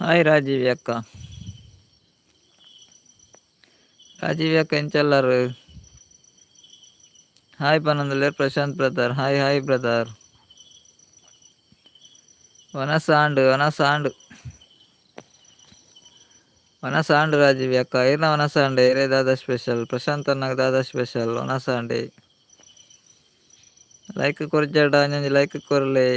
Hi Rajiv ಅಕ್ಕ. ರಾಜೀವ್ ಅಕ್ಕ ಎಂಚಲ್ಲಾರು? ಹಾಯ್ ಪನೊಂದುಲ್ಲೆರ್ Prashanth brother. Hi hi brother. ವನಸ್ ಆಂಡ್ ವನಸ್ ಆಂಡ್. ವನಸ್ ಆಂಡ್ ರಾಜೀವ್ ಅಕ್ಕ. ಈರ್ನ ವನಸ್ ಆಂಡ್. ಇರೆ ದಾದ ಸ್ಪೆಷಲ್? ಪ್ರಶಾಂತ್ ಅಣ್ಣಗ್ ದಾದ ಸ್ಪೆಷಲ್? ವನಸ್ ಆಂಡ್. ಲೈಕ್ ಕೊರ್ಜಡ ಒಂಜೊಂಜಿ ಲೈಕ್ ಕೊರ್ಲೆ.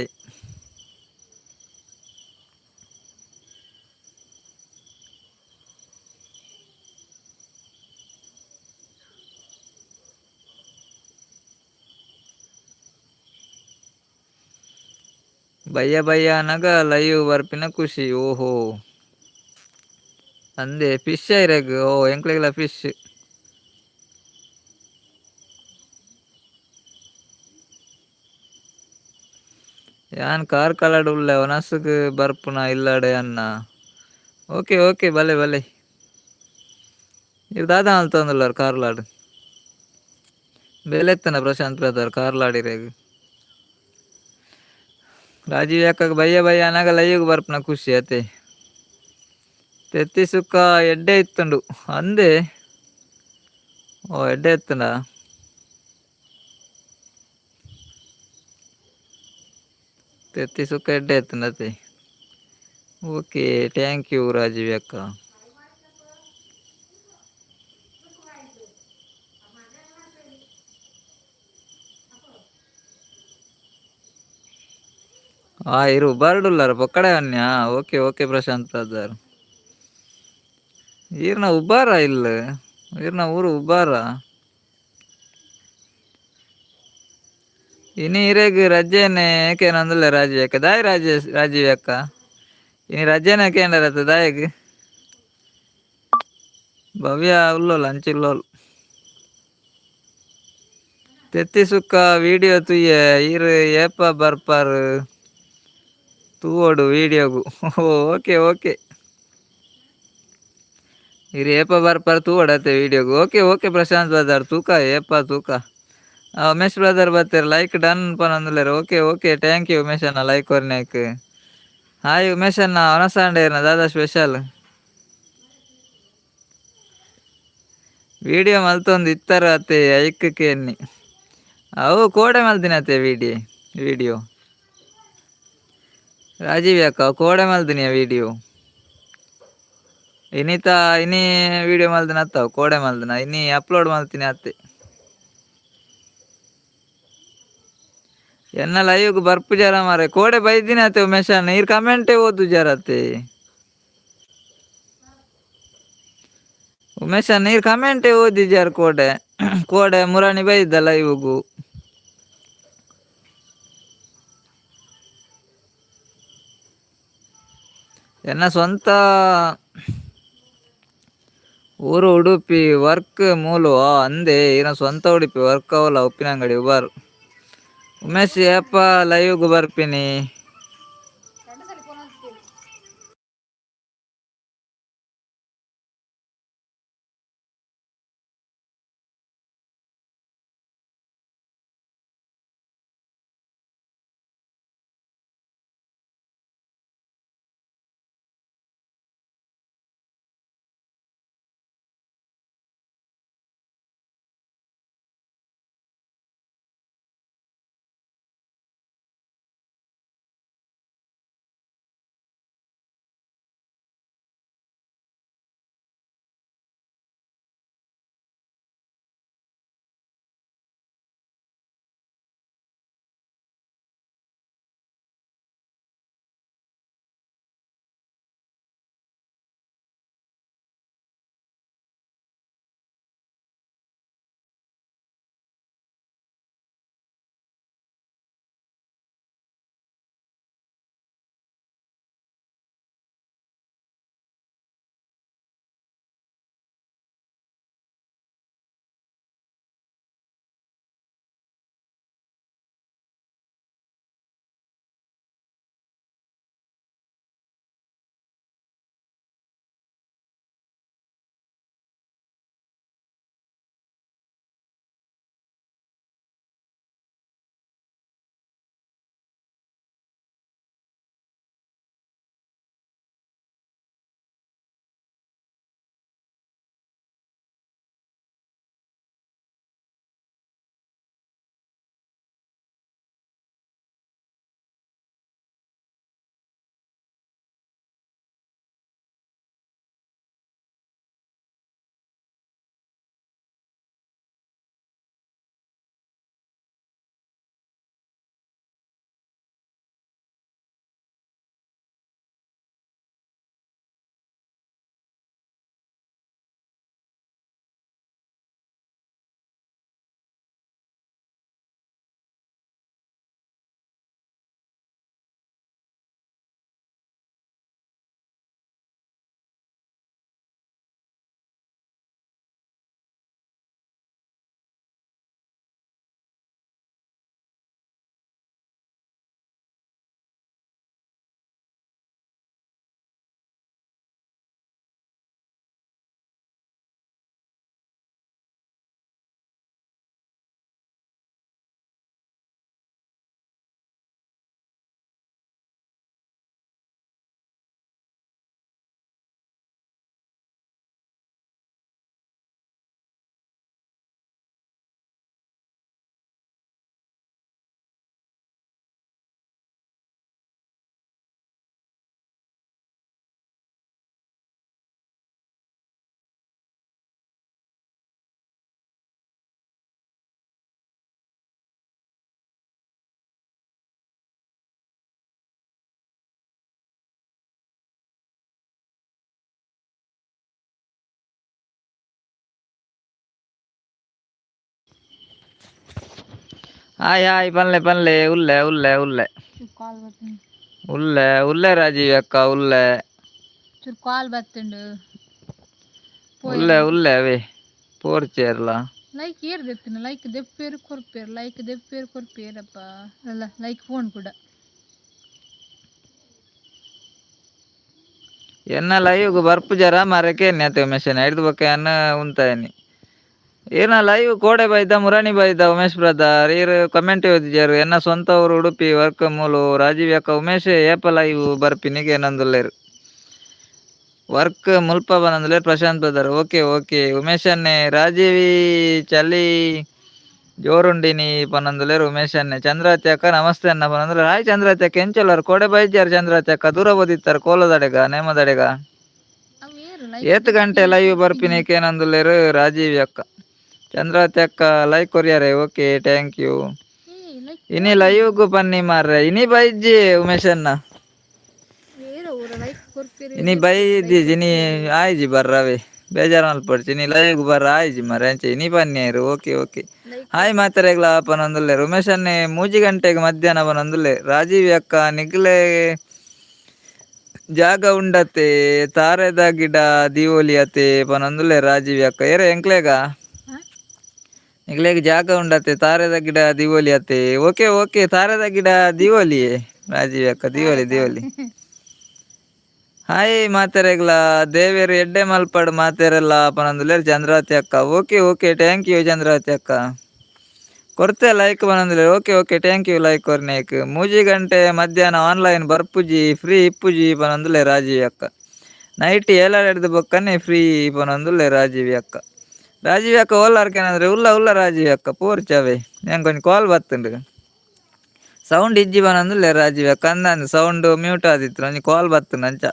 ಬಯ್ಯ ಬಯ್ಯ ಅನಗ ಲೈವ್ ಬರ್ಪಿನ ಖುಷಿ. ಓಹೋ ಅಂದೆ ಫಿಶ್ ಐರೆಗ್. ಓ ಎಂಕ್ಲೆಗ್ಲ ಫಿಶ್. ಯಾನ್ ಕಾರ್ಕಳಡ್ ಉಲ್ಲೆ ವನಸ್ಗ್ ಬರ್ಪುನ ಇಲ್ಲಡೆ ಅನ್ನ. ಓಕೆ ಓಕೆ ಬಲೆ ಬಲೆ. ಇರ್ ದಾದ ಮಲ್ತೊಂದುಲ್ಲರ್ ಕಾರ್ಲಾಡ್? ಬೇಲೆತ್ತನ ಪ್ರಶಾಂತ್ ಬ್ರದರ್ ಕಾರ್ಲಾಡ್ ಇರೆಗ್. ರಾಜೀವ್ ಅಕ್ಕಗ್ ಬಯ್ಯ ಬಯ್ಯ ಅನಗ ಲೈವ್ಗ್ ಬರ್ಪುನ ಖುಷಿ ಅತೆ. ತೆತ್ತಿ ಸುಕ್ಕ ಎಡ್ಡೆ ಇತ್ತುಂಡು ಅಂದೆ. ಓ ಎಡ್ಡೆ ಇತ್ತುಂಡ? ತೆತ್ತಿ ಸುಕ್ಕ ಎಡ್ಡೆ ಇತ್ತುಂಡ ಅತೆ. ಓಕೆ thank you Rajiv ಅಕ್ಕ. ಆ ಇರು ಉಬಾರ್ಡುಲ್ಲಾರ ಪೊಕ್ಕಡೆ ಅನ್ಯ. Okay okay Prashant brother. ಈರ್ನ ಉಬಾರ ಇಲ್ಲ? ಈರ್ನ ಊರು ಉಬಾರ? ಇನಿ ಇರೆಗ್ ರಜೆನೆ ಏಕೇನಂದುಲ್ಲೆ ರಾಜೀವ್ ಅಕ್ಕ. ದಾಯೆ ರಾಜೇಶ್ ರಾಜೀವ್ ಅಕ್ಕ ಇನಿ ರಜೆನೆ ಕೇಂಡರತ್ತ ದಾಯೆಗ್? ಭವ್ಯ ಉಲ್ಲೋಲ್ ಅಂಚಿ ಉಲ್ಲೋಲ್. ತೆತ್ತಿ ಸುಕ್ಕ ವಿಡಿಯೋ ತೂಯೆ ಈರ್ ಏಪ ಬರ್ಪರ್ ತೂವೊಡು ವಿಡಿಯೋಗು. ಓಕೆ ಓಕೆ ಇರ್ ಏಪ ಬರ್ಪರ್ ತೂವೊಡತ್ತೆ ವಿಡಿಯೋಗು. ಓಕೆ ಓಕೆ ಪ್ರಶಾಂತ್ ಬ್ರದರ್ ತೂಕ ಏಪ ತೂಕ. ಉಮೇಶ್ ಬ್ರದರ್ ಬತ್ತೆರ್ ಲೈಕ್ ಡನ್ ಪನೊಂದುಲ್ಲೆರ್. Okay okay thank you Umesh ಅಣ್ಣ ಲೈಕ್ ಕೊರ್ನೆಕ್. ಹಾಯ್ ಉಮೇಶ್ ಅಣ್ಣ ವನಸ್ ಆಂಡ್ ದಾದಾ ಸ್ಪೆಷಲ್? ವಿಡಿಯೋ ಮಲ್ತೊಂದು ಇತ್ತರ ಅತ್ತೆ ಐಕ್ ಕೇನ್ನಿ. ಅವು ಕೋಡೆ ಮಲ್ದಿನ ಅತ್ತೆ ವಿಡಿಯೋ ವಿಡಿಯೋ. ರಾಜೀವ್ ಅಕ್ಕ ಕೋಡೆ ಮಲ್ದಿನಿಯ ವಿಡಿಯೋ. ಇನಿತ ಇನಿ ವಿಡಿಯೋ ಮಲ್ದಿನ ಅತ್ತವು ಕೋಡೆ ಮಲ್ದಿನ ಇನಿ ಅಪ್ಲೋಡ್ ಮಲ್ತಿನಿ ಅತ್ತೆ. ಎನ್ನ ಲೈವ್ಗ್ ಬರ್ಪುಜಾರ ಮಾರೆ ಕೋಡೆ ಬೈದಿನ ಅತ್ತೆ ಉಮೇಶ್ ಅಣ್ಣ ಈರ್ ಕಮೆಂಟೇ ಓದುಜಾರ ಅತ್ತೆ. ಉಮೇಶ್ ಅಣ್ಣ ಈರ್ ಕಮೆಂಟೇ ಓದಿಜಾರ್ ಕೋಡೆ. ಕೋಡೆ ಮುರಾಣಿ ಬೈದ ಲೈವ್ಗು. ಎನ್ನ ಸ್ವಂತ ಊರು ಉಡುಪಿ ವರ್ಕ್ ಮೂಲು ಅಂದೆ ಈರ್ನ ಸ್ವಂತ ಉಡುಪಿ ವರ್ಕ್ ಅವಲ್ಲ ಉಪ್ಪಿನಂಗಡಿ ಉಬಾರ್. ಉಮೇಶ್ ಏಪ ಲೈವ್ಗ್ ಬರ್ಪಿನಿ? Hi hi ಪನ್ಲೆ ಪನ್ಲೆ. ಉಲ್ಲೆ ಉಲ್ಲೆ ಉಲ್ಲೆ. ಚೂರು ಕಾಲ್ ಬರ್ತುಂಡು. ಉಲ್ಲೆ ಉಲ್ಲೆ ರಾಜೀವ್ ಅಕ್ಕ, ಉಲ್ಲೆ. ಚೂರು ಕಾಲ್ ಬತ್ತುಂಡು. ಉಲ್ಲೆ ಉಲ್ಲೆ ಅವೇ ಪೋರ್ಚೇರ್ಲ. ಲೈಕ್ ಏರ್ ದೆತ್ತಿನ? Like ದೆಪ್ಪೇರು ಕೊರ್ಪೇರು, like ದೆಪ್ಪೇರು ಕೊರ್ಪೇರಪ್ಪ. ಅಲ್ಲ, ಲೈಕ್ ಫೋನ್ ಕೂಡ. ಎನ್ನ ಲೈವ್ಗೆ ಬರ್ಪು ಜರ ಮರಕ್ಕೆ ಎನ್ನೆ ಉಮೇಶನ್ ಹಿಡ್ದು ಬೊಕ್ಕ ಅನ್ನ ಉಂತಾಯನಿ. ಏನ ಲೈವ್ ಕೋಡೆ ಬೈದ ಮುರಾಣಿ ಬೈದ ಉಮೇಶ್ ಬ್ರದರ್. ಈರ್ ಕಮೆಂಟ್ ಓದಿಜಾರು. ಎನ್ನ ಸ್ವಂತ ಊರು ಉಡುಪಿ, ವರ್ಕ್ ಮೂಲು. ರಾಜೀವ್ ಅಕ್ಕ, ಉಮೇಶ್ ಏಪ ಲೈವ್ ಬರ್ಪಿನಿಗೆ ಏನಂದುಲ್ಲೇರು. ವರ್ಕ್ ಮುಲ್ಪ ಬನಂದುಲ್ಲೇರು Prashant brother. Okay okay Umesh ಅನ್ನೆ. Rajeevi ಚಲಿ ಜೋರುಂಡಿನಿ ಪನಂದುಲ್ಲೇರು Umesh ಅನ್ನೆ. Chandravati ಅಕ್ಕ ನಮಸ್ತೆ ಅನ್ನ ಪನಂದುಲ್ಲೇರು. ಹಾಯ್ ಚಂದ್ರಾವತಿ ಅಕ್ಕ, ಎಂಚೊಲ್ಲರು? ಕೋಡೆ ಬೈದ್ಯಾರು ಚಂದ್ರಾವತಿ ಅಕ್ಕ. ದೂರ ಓದಿತ್ತಾರೆ ಕೋಲದಡೆಗ ನೇಮದಡೆಗ. ಅವು ಏರು ಲೈಕ್. ಏತ್ ಗಂಟೆ ಲೈವ್ ಬರ್ಪಿನಿಕೆ ಏನಂದುಲ್ಲೇರು ರಾಜೀವಿ ಅಕ್ಕ. ಚಂದ್ರಾವತಿ ಅಕ್ಕ ಲೈಕ್ ಕೊರಿಯಾರೆ. Okay, thank you. ಏ ಲೈಕ್. ಇನಿ ಲೈವ್ಗು ಪನ್ನಿ ಮಾರ್ರೆ. ಇನಿ ಬೈಜ್ಜಿ ಉಮೇಶ್ ಅಣ್ಣ. ಏರು ಊರ ಲೈಕ್ ಕೊರ್ಪೇರು. ಇನಿ ಬೈದಿ ಇನಿ ಆಯ್ಜಿ ಬರ್ರವೆ, ಬೇಜಾರು ಮಲ್ಪೊಡ್ಚಿ. ಇನಿ ಲೈವ್ಗ್ ಬರ್ರ ಆಯ್ಜಿ ಮಾರ್ರೆ. ಅಂಚೆ ಇನಿ ಪನ್ನಿಯರು. Okay okay. Like. Hi ಮಾತೆರೆಗ್ಲ ಪನೊಂದುಲ್ಲೆ Umesh ಅನ್ನೆ. 3 ಗಂಟೆಗೆ ಮಧ್ಯಾಹ್ನ ಪನೊಂದುಲ್ಲೆ ರಾಜೀವಿ ಅಕ್ಕ. ನಿಗ್ಲೆ ಜಾಗ ಉಂಡತೆ, ತಾರೆದ ಗಿಡ ದೀವೊಲಿ ಅತೆ ಪನೊಂದುಲ್ಲೆ ರಾಜೀವಿ ಅಕ್ಕ. ಏರೆ ಎಂಕ್ಲೇಗ? ಹಾ. ನಿಗ್ಲೇಗ್ ಜಾಗ ಉಂಡತೆ, ತಾರೆದ ಗಿಡ ದೀವೊಲಿ ಅತೆ. ಓಕೆ ಓಕೆ, ತಾರೆದ ಗಿಡ ದೀವೊಲಿ ರಾಜೀವಿ ಅಕ್ಕ, ದೀವೊಲಿ ದೀವೊಲಿ. ಹಾಯ್ ಮಾತೆರೆಗ್ಲ, ದೇವೆರ್ ಎಡ್ಡೆ ಮಲ್ಪಡ್ ಮಾತೆರೆಲ್ಲ ಪನೊಂದುಲ್ಲೆರ್ ಚಂದ್ರಾವತಿ ಅಕ್ಕ. Okay okay, thank you Chandravati ಅಕ್ಕ. ಕೊರ್ತೆ ಲೈಕ್ ಪನೊಂದುಲ್ಲೆರ್. Okay okay, thank you like ಕೊರ್ನೇಕ್. 3 ಗಂಟೆ ಮಧ್ಯಾಹ್ನ ಆನ್ಲೈನ್ ಬರ್ಪುಜಿ, ಫ್ರೀ ಇಪ್ಪುಜಿ ಪನೊಂದುಲ್ಲೆ ರಾಜೀವಿ ಅಕ್ಕ. ನೈಟ್ ಏಳರೆಡ್ದು ಬೊಕ್ಕನೆ ಫ್ರೀ ಪನೊಂದುಲ್ಲೆ ರಾಜೀವಿ ಅಕ್ಕ. ರಾಜೀವಿ ಅಕ್ಕ ಓಲಾರ್ಕೇನಂದ್ರೆ ಉಲ್ಲ ಉಲ್ಲ ರಾಜೀವಿ ಅಕ್ಕ ಪೋರ್ಚವೆ. ಎಂಕ್ ಒಂಜಿ ಕಾಲ್ ಬತ್ತುಂಡು. ಸೌಂಡ್ ಇಜ್ಜಿ ಪನೊಂದುಲ್ಲೆ ರಾಜೀವಿ ಅಕ್ಕ. ಅಂದಂದು ಸೌಂಡ್ ಮ್ಯೂಟ್ ಆದಿತ್ತು, ಒಂಜಿ ಕಾಲ್ ಬತ್ತುಂಡು ಅಂಚ.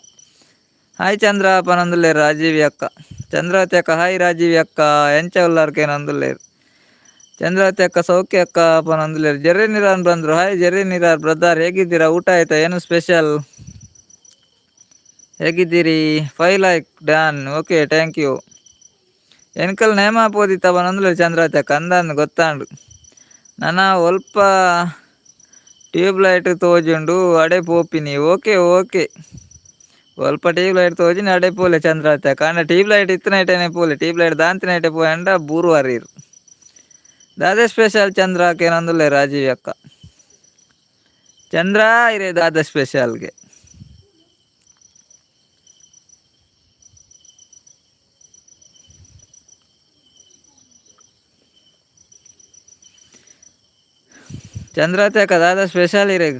ಹಾಯ್ ಚಂದ್ರ ಪನೊಂದುಲ್ಲೆ ರಾಜೀವಿ ಅಕ್ಕ. ಚಂದ್ರಾವತಿ ಅಕ್ಕ ಹಾಯ್ ರಾಜೀವಿ ಅಕ್ಕ, ಎಂಚ ಉಲ್ಲಾರ್ಕೇನಂದುಲ್ಲೇರು ಚಂದ್ರಾವತಿ ಅಕ್ಕ. ಸೌಖ್ಯ ಅಕ್ಕ ಪನೊಂದುಲ್ಲೇರು. ಜೆರ್ರಿ ನಿರಾನ್ ಬಂದ್ರು. ಹಾಯ್ ಜೆರ್ರಿ ನಿರಾರ್ ಬ್ರದರ್, ಹೇಗಿದ್ದೀರಾ? ಊಟ ಆಯ್ತಾ? ಏನು ಸ್ಪೆಷಲ್? ಹೇಗಿದ್ದೀರಿ? Five like done. Okay, thank you. ಎನ್ಕಲ್ ನೇಮ ಪೋದಿತ್ತ ಪನೊಂದುಲ್ಲೆರ್ ಚಂದ್ರಾವತಿ ಅಕ್ಕ. ಅಂದಂದು ಗೊತ್ತಾಂಡು. ನನ ಒಲ್ಪ ಟ್ಯೂಬ್ ಲೈಟ್ ತೋಜುಂಡು, ಅಡೆ ಪೋಪಿನಿ. ಓಕೆ ಓಕೆ, ಒಲ್ಪ ಟ್ಯೂಬ್ ಲೈಟ್ ತೋಜಿನ ಅಡೆ ಪೋಲೆ ಚಂದ್ರಾವತಿ ಅಕ್ಕ. ಅಂಡ ಟ್ಯೂಬ್ ಲೈಟ್ ಇತ್ತಿನೈಟೇನೆ ಪೋಲೆ, ಟ್ಯೂಬ್ ಲೈಟ್ ದಾಂತಿನೈಟೆ ಪೋಯಂಡ ಬೂರುವಾರೀರು. ದಾದೆ ಸ್ಪೆಷಲ್ ಚಂದ್ರ ಏನಂದುಲ್ಲೆ ರಾಜೀವ್ ಅಕ್ಕ. ಚಂದ್ರ ಇರೇ ದಾದ ಸ್ಪೆಷಲ್ಗೆ? ಚಂದ್ರಾವತಿ ಅಕ್ಕ, ದಾದ ಸ್ಪೆಷಲ್ ಇರೇಗ್?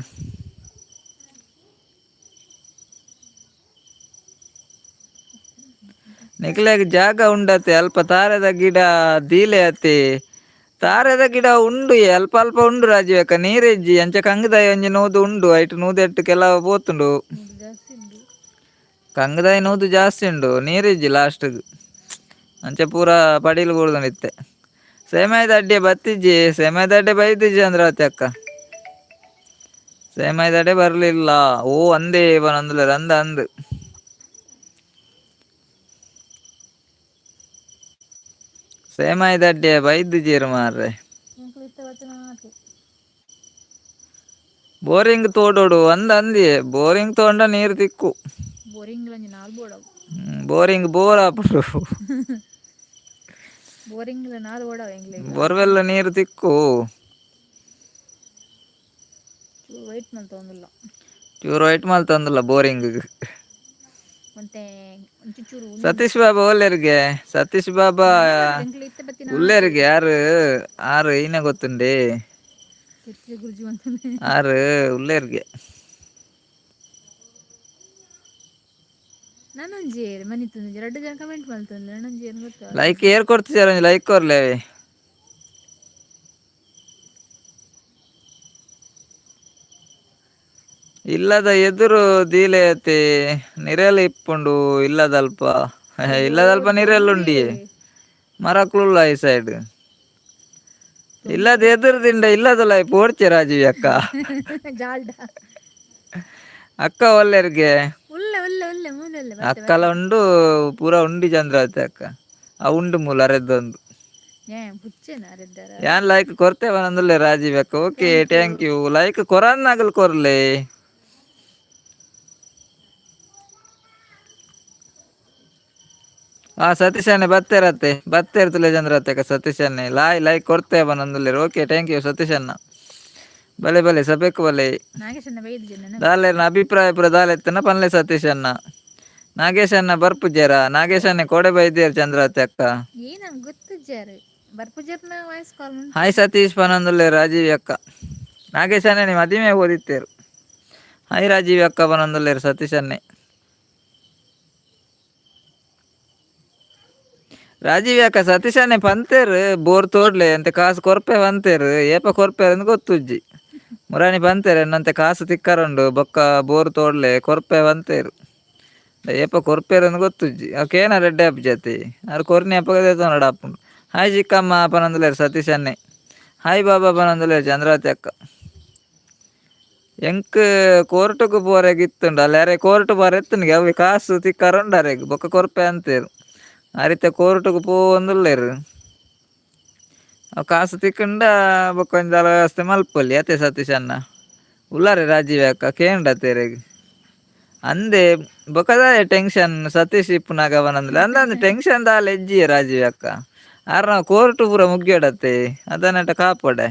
ನಿಕ್ಲೆಗ್ ಜಾಗ ಉಂಡತೆ, ಅಲ್ಪ ತಾರೆದ ಗಿಡ ದೀಲೆ ಅತಿ. ತಾರೆದ ಗಿಡ ಉಂಡು, ಅಲ್ಪ ಅಲ್ಪ ಉಂಡು ರಾಜೀವ್ ಅಕ್ಕ. ನೀರಿಜ್ಜಿ ಅಂಚ. ಕಂಗದಾಯಿ ಒಂಜಿ ನೂದು ಉಂಡು. ಐಟ್ ನೂದೆಟ್ಟು ಕೆಲವು ಪೋತುಂಡು. ನೂದು ಜಾಸ್ತಿ ಉಂಡು. ಕಂಗದಾಯಿ ನೂದು ಜಾಸ್ತಿ ಉಂಡು, ನೀರಿಜ್ಜಿ ಲಾಸ್ಟ್ಗ್. ಅಂಚೆ ಪೂರ ಪಡೀಲು ಬೂರ್ದುಂಡು ಇತ್ತೆ. ಸೇಮಾಯ್ದ ಅಡ್ಡೆ ಬತ್ತಿಜ್ಜಿ, ಸೇಮಾಯ್ದ ಅಡ್ಡೆ ಬೈದಿಜ್ಜಿ ಚಂದ್ರಾವತಿ ಅಕ್ಕ. ಸೇಮಾಯ್ದ ಅಡ್ಡೆ ಬರಲಿಲ್ಲ. ಓ ಅಂದೇ ಪನೊಂದುಲ್ಲೆರ್. ಅಂದ ಅಂದ್ ಸೇಮಾಯ್ದ ಅಡ್ಡೆ ಬೈದಿಜ್ಜೆರ್ ಮಾರ್ರೆ. ಎಂಕ್ಲು ಇತ್ತ ಬತ್ತಿನ. ಬೋರಿಂಗ್ ತೋಡೋಡು ಅಂದ ಅಂದಿ. ಬೋರಿಂಗ್ ತೋಂಡ ನೀರು ತಿಕ್ಕು. ಬೋರಿಂಗ್ ಒಂಜಿ ನಾಲ್ ಬೋಡವು. ಬೋರಿಂಗ್ ಬೋರ್ ಆಪುಂಡು. ಬೋರಿಂಗ್ ನಾಲ್ ಬೋಡವು ಎಂಕ್ಲೆಗ್. ಬೋರ್ವೆಲ್ ನೀರು ತಿಕ್ಕು. ಚೂರು ವೈಟ್ ಮಲ್ತೊಂದುಲ್ಲ. ಚೂರು ವೈಟ್ ಮಲ್ತೊಂದುಲ್ಲ ಬೋರಿಂಗ್. ಒಂತೆ ಒಂಚೂರು ಚೂರು. ಸತೀಶ್ ಬಾಬಾ ಒಲ್ಲೆರ್ಗೆ? ಸತೀಶ್ ಬಾಬಾ ಎಂಕ್ಲು ಇತ್ತ ಬತ್ತಿನ. ಉಲ್ಲೇರಿಗೆ. ಯಾರು ಆರು ಈನೆ ಗೊತ್ತುಂಡೆ. ಕೆತ್ರಿ ಗುರುಜಿ ಅಂತಂದೆ. ಆರು ಉಲ್ಲೇರ್ಗೆ. ನಾನೊಂಜಿ ಮನಿ ತುಂಜಿ ರಡ್ಡು ಜನ ಕಮೆಂಟ್ ಮಲ್ತೊಂದು. ನನೊಂಜಿ ಏನು ಗೊತ್ತಾ? ಲೈಕ್ ಏರ್ ಕೊಡ್ತಿದ್ದಾರೆ? ಒಂಜಿ ಲೈಕ್ ಕೊರ್ಲೆ. ಇಲ್ಲದ ಎದುರು ದೀಲೆ ಅತಿ, ನಿರೆಲ್ ಇಪ್ಪುಂಡು ಇಲ್ಲದಲ್ಪ. ಇಲ್ಲದಲ್ಪ ನಿರೆಲ್ ಉಂಡಿಯೇ, ಮರಕ್ಲುಲ್ಲ ಈ ಸೈಡ್. ಇಲ್ಲದ ಎದುರು ದಿಂಡ ಇಲ್ಲದಲ್ಲ ಪೋಡ್ಚೆ ರಾಜೀವಿ ಅಕ್ಕ. ಜಾಲ್ಡ. ಅಕ್ಕ ಒಲ್ಲೆರ್ಗೆ? ಉಲ್ಲೆ ಉಲ್ಲೆ ಉಲ್ಲೆ ಮೂಲಲ್ಲೆ. ಅಕ್ಕಲ ಉಂಡು, ಪೂರ ಉಂಡಿ ಚಂದ್ರಾವತಿ ಅಕ್ಕ. ಆ ಉಂಡು ಮೂಲ ಅರೆದ್ದೊಂದು. ಏ ಬುಚ್ಚೇನ ಅರೆದ್ದಾರ. ಯಾನ್ ಲೈಕ್ ಕೊರ್ತೆ ಬಂದುಲ್ಲೆ ರಾಜೀವ್ ಅಕ್ಕ. Okay, thank thank you. Like ಕೊರನ್ನಾಗಲ್ ಕೊರ್ಲೆ. ಆ ಸತೀಶ್ ಬತ್ತೇರತ್ತೆ, ಬತ್ತೇರ್ ತುಲೆ ಚಂದ್ರತ್ತೆ. ಸತೀಶ್ ಅಣ್ಣೆ ಲಾಯ್ ಲೈಕ್ ಕೊರ್ತೆ ಬಂದುಲ್ಲೆ. Okay, thank you Satish ಅಣ್ಣ. ಬಲೆ ಬಲೆ ಸಬೆಕ್ ಬಲೆ. ನಾಗೇಶನ್ನ ಬೈದಿದ್ದೇನೆ. ದಾಲೆರ್ನ ಅಭಿಪ್ರಾಯ ಪೂರ ದಾಲೆತ್ತನ ಪನ್ಲೆ ಸತೀಶ್ ಅಣ್ಣ. ನಾಗೇಶ್ ಅಣ್ಣ ಬರ್ಪುಜೇರ? ನಾಗೇಶ್ ಅಣ್ಣ ಕೋಡೆ ಬೈದೇರ್ ಚಂದ್ರಾವತಿ ಅಕ್ಕ. ಏ ನಂಗೆ ಗೊತ್ತಿಜ್ಜಾರು ಬರ್ಪುಜರ್ನ voice call. Hi Satish ಪನಂದುಲ್ಲೆ Rajiv ಅಕ್ಕ. ನಾಗೇಶ್ ಅಣ್ಣೆ ನಿಮ್ಮ ಮದಿಮೆ ಓದಿತ್ತೇರು. ಹಾಯ್ ರಾಜೀವ್ ಅಕ್ಕ ಪನಂದುಲ್ಲೇರು ಸತೀಶ್ ಅಣ್ಣೆ. ರಾಜೀವ್ ಅಕ್ಕ, ಸತೀಶ್ ಅಣ್ಣೆ ಪಂತೇರು ಬೋರ್ ತೋಡ್ಲೆ ಅಂತೆ, ಕಾಸು ಕೊರ್ಪೆ ಪಂತೇರು. ಏಪ ಕೊರ್ಪೇರು ಅಂದ್ ಗೊತ್ತುಜ್ಜಿ. ಮುರಾಣಿ ಪಂತೇರು ಎನ್ನಂತೆ ಕಾಸು ತಿಕ್ಕರುಂಡು, ಬೊಕ್ಕ ಬೋರ್ ತೋಡ್ಲೆ ಕೊರ್ಪೆ ಪಂತೇರು. ಏಪ ಕೊರ್ಪೇರು ಅಂದ್ ಗೊತ್ತುಜ್ಜಿ. ಕೇನ ರೆಡ್ಡೆ ಆಪ್ ಜಾತಿ ಆರು ಕೊರ್ನಿ ಅಪ್ಪಗದೇ ತೋನಡ ಆಪುಂಡು. ಹಾಯ್ ಚಿಕ್ಕಮ್ಮ ಪನಂದುಲೇರು ಸತೀಶ್ ಅಣ್ಣೆ. ಹಾಯ್ ಬಾಬಾ ಪನಂದುಲೇರು ಚಂದ್ರಾವತಿ ಅಕ್ಕ. ಎಂಕ್ ಕೋರ್ಟುಗು ಪೋರೆಗ್ ಇತ್ತುಂಡು ಅಲ್ಲ. ಅರೆ ಕೋರ್ಟ್ ಪೋರೆ ಎತ್ತುನಿಗೆ ಅವು ಕಾಸು ತಿಕ್ಕರುಂಡು ಅರೆಗ್, ಬೊಕ್ಕ ಕೊರ್ಪೆ ಅಂತೇರು. ಆ ರೀತಿ ಕೋರ್ಟುಗು ಪೋವೊಂದುಲ್ಲೆರ್. ಅವು ಕಾಸು ತಿಕ್ಕುಂಡ ಬೊಕ್ಕ ಒಂಜಿ ದಾಲ ವ್ಯವಸ್ಥೆ ಮಲ್ಪೊಲಿ ಅತೆ ಸತೀಶ್ ಅಣ್ಣ. ಉಲ್ಲಾರೆ ರಾಜೀವ್ ಅಕ್ಕ, ಕೇಂಡತೇರೆಗ್ ಅಂದೆ. ಬೊಕದಾಯ ಟೆನ್ಷನ್ ಸತೀಶ್ ಇಪ್ಪುನಾಗ ಪನಂದ್ಲೆ ಅಂದಂದು ಟೆನ್ಷನ್ ದಾಲ ಇಜ್ಜಿಯೇ ರಾಜೀವ್ ಅಕ್ಕ. ಆರ್ನ ಕೋರ್ಟ್ ಪೂರ ಮುಗ್ಯಡತ್ತೆ, ಅದನ್ನಟ ಕಾಪಡೆ.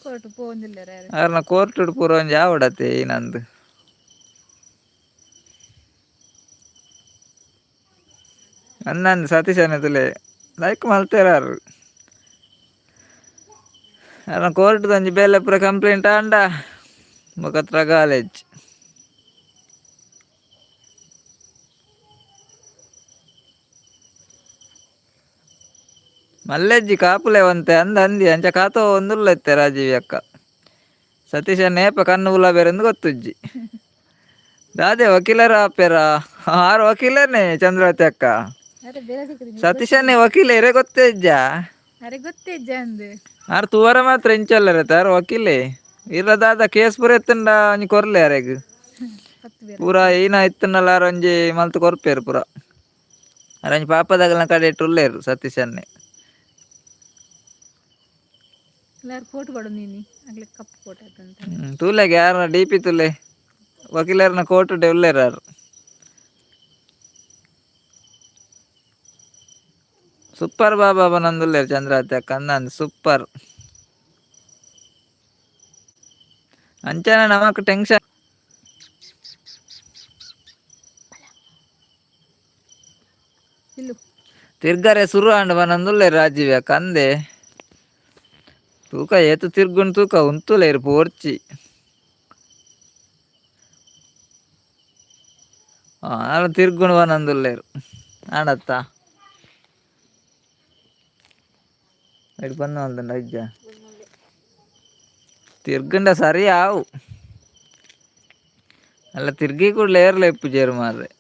ಕೋರ್ಟ್ ಪೋಂದಿಲ್ಲ ಯಾರು. ಆರ್ನ ಕೋರ್ಟ್ ಪೂರ ಒಂಜಿ ಆವಡತ್ತೆ ನಂದು. ಅಂದಂದು ಸತೀಶ್ ಅನ್ನతుಲೆ ಲೈಕ್ ಮಲ್ತೇರಾರು. ಆರ್ನ ಕೋರ್ಟ್ ಒಂಜಿ ಬೇಲೆ ಪೂರ ಕಂಪ್ಲೇಂಟ್ ಆಂಡ ಬೊಕತ್ರ ಕಾಲೇಜ್ ಮಲ್ಲೆಜ್ಜಿ ಕಾಪುಲೆ ಒಂತೆ ಅಂದ ಅಂದಿ ಅಂಚ ಕಾತೋ ಒಂದುಲ್ಲ ಇತ್ತೆ ರಾಜೀವಿ ಅಕ್ಕ. ಸತೀಶ ನೇಪ ಕಣ್ಣು ಉಲ್ಲ ಬೇರೆಂದು ಗೊತ್ತುಜ್ಜಿ. ದಾದೆ ವಕೀಲರ ಆಪೇರ? ಆರು ವಕೀಲನೇ ಚಂದ್ರಾವತಿ ಅಕ್ಕ. ಅರೆ ಬೇರೆ ಸಿಕ್ಕುದು. ಸತೀಶನೇ ವಕೀಲ ಇರೇ ಗೊತ್ತೇ ಇಜ್ಜ? ಅರೆ ಗೊತ್ತೇ ಇಜ್ಜ ಅಂದು. ಆರ್ ತೂವರ ಮಾತ್ರ ಇಂಚಲ್ಲರತ್ತೆ, ಆರು ವಕೀಲೆ ಇರ. ದಾದ ಕೇಸ್ ಪೂರ ಎತ್ತಂಡ ಒಂಜಿ ಕೊರ್ಲೆ ಅರೆಗ್. ಪತ್ತು ಬೇರೆ. ಪೂರ ಏನ ಇತ್ತಂಡಲ ಆರ್ ಒಂಜಿ ಮಲ್ತ್ ಕೊರ್ಪೇರು ಪೂರ. ಆರ್ ಒಂಜಿ ಪಾಪದಗಲ್ನ ಕಡೆ ಇಟ್ಟುಲ್ಲೇರು ಸತೀಶನ್ನೇ. ಎಲ್ಲಾರು ಕೋಟ್ ಕೊಡು ನೀನಿ ಆಗ್ಲಿ ಕಪ್ಪು ಕೋಟ್ ಆಯ್ತಂತ. ತೂಲೆಗೆ ಯಾರ ಡಿ ಪಿ ತುಲೆ, ವಕೀಲರ್ನ ಕೋರ್ಟ್ ಉಲ್ಲೇರು ಯಾರು. ಸೂಪರ್ ಬಾಬಾ ಬನಂದುಲ್ಲೇರು ಚಂದ್ರಾವತಿ ಅಕ್ಕ. ಅಂದಂದು ಸೂಪರ್ ಅಂಚನೆ ನಮಕ್ ಟೆನ್ಷನ್. ಇಲ್ಲು. ತಿರ್ಗರೆ ಸುರು ಆಂಡ್ ಬನಂದುಲ್ಲೇರು ರಾಜೀವ್ ಅಕ್ಕ. ಅಂದೆ ತೂಕ ಏತು ತಿರ್ಗುಂಡು ತೂಕ ಉಂತುಲೇರು ಪೋರ್ಚಿ ಆಲ ತಿರ್ಗುಂಡು ಬನಂದುಲ್ಲೇರು ಆಡತ್ತ ಇಡ್ ಬಂದ ಅಂದ ಇಜ್ಜ. ತಿರ್ಗುಂಡ ಸರಿ ಆವು ಅಲ್ಲ, ತಿರ್ಗಿ ಕೂಡಲೇ ಏರ್ಲ ಇಪ್ಪು ಮಾರ್ರೆ.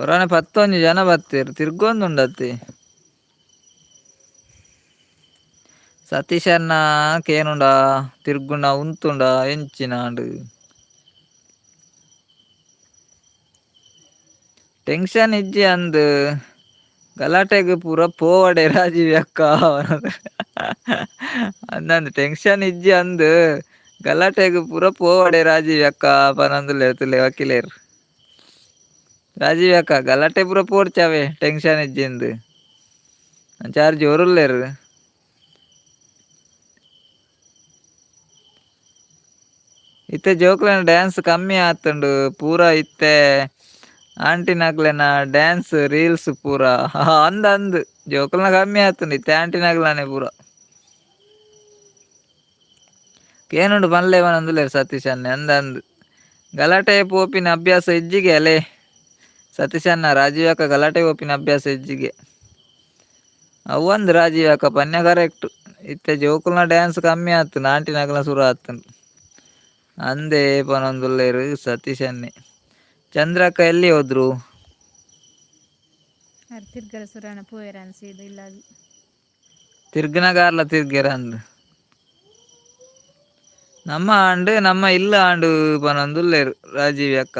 ಒರಾನೆ ಪತ್ತೊಂಜಿ ಜನ ಬತ್ತೀರು, ತಿರ್ಗೊಂದುಂಡತ್ತಿ. ಸತೀಶಣ್ಣ ಕೇನುಂಡ ತಿರ್ಗುಂಡ ಉಂತುಂಡ ಎಂಚಿನಾಂಡ್ ಟೆನ್ಷನ್ ಇಜ್ಜಿ ಅಂದ್ ಗಲಾಟೆಗ್ ಪೂರ ಪೋವಡೆ ರಾಜೀವ್ ಅಕ್ಕ ಅಂದಂದು. ಟೆನ್ಷನ್ ಇಜ್ಜಿ ಅಂದ್ ಗಲಾಟೆಗ್ ಪೂರ ಪೋವಡೆ ರಾಜೀವ್ ಅಕ್ಕ ಪನೊಂದುಲ್ಲೆರ್ ತುಲೆ ವಕೀಲೆರ್. ರಾಜೀವ್ ಅಕ್ಕ, ಗಲಾಟೆ ಪೂರ ಪೋಡ್ಚಾವೆ ಟೆನ್ಷನ್ ಇಜ್ಜಿಂದ್ ಚಾರ್ಜ್ ಜೋರುಲ್ಲೆರ್. ಇತ್ತೆ ಜೋಕ್ಲೆನ ಡ್ಯಾನ್ಸ್ ಕಮ್ಮಿ ಆತುಂಡು ಪೂರ, ಇತ್ತೆ ಆಂಟಿನಕ್ಲೆನ ಡ್ಯಾನ್ಸ್ ರೀಲ್ಸ್ ಪೂರ. ಅಂದ್ ಅಂದ್ ಜೋಕುಲ್ನ ಕಮ್ಮಿ ಆತುಂಡು, ಇತ್ತೆ ಆಂಟಿನಕ್ಲನೆ ಪೂರ. ಕೇನುಂಡು ಪನ್ಲೆ ಪನೊಂದುಲ್ಲೆರ್ ಸತೀಶ್ ಅಣ್ಣೆ. ಅಂದ್ ಅಂದ್ ಗಲಾಟೆ ಪೋಪಿನ ಅಭ್ಯಾಸ ಇಜ್ಜಿಗೆ ಅಲೆ ಸತೀಶ್ ಅಣ್ಣ. ರಾಜೀವ್ ಅಕ್ಕ, ಗಲಾಟೆ ಪೋಪಿನ ಅಭ್ಯಾಸ ಇಜ್ಜಿಗೆ ಅವ್ವಂದ್ ರಾಜೀವ್ ಅಕ್ಕ ಪನ್ಯ ಕರೆಕ್ಟ್. ಇತ್ತೆ ಜೋಕುಲ್ನ ಡ್ಯಾನ್ಸ್ ಕಮ್ಮಿ ಆತುಂಡು, ಆಂಟಿನಕ್ಲೆನ ಸುರು ಆತುಂಡು. ಅಂದೇ ಪನೊಂದುಲ್ಲೆರ್ ಸತೀಶನ್ನೆ. ಚಂದ್ರಕ್ಕ ಎಲ್ಲಿ ಹೋದ್ರು? ಅರ್ ತಿರ್ಗರ ಸುರಾಣ ಪೋಯೆರ ಅನ್ಸಿದ್ ಇಲ್ಲ. ತಿರ್ಗನಗಾರ್ಲ ತಿರ್ಗೆರ ಅಂದ್. ನಮ್ಮ ಆಂಡ್ ನಮ್ಮ ಇಲ್ಲ ಆಂಡ್ ಪನೊಂದುಲ್ಲೆರ್ ರಾಜೀವಿ ಅಕ್ಕ.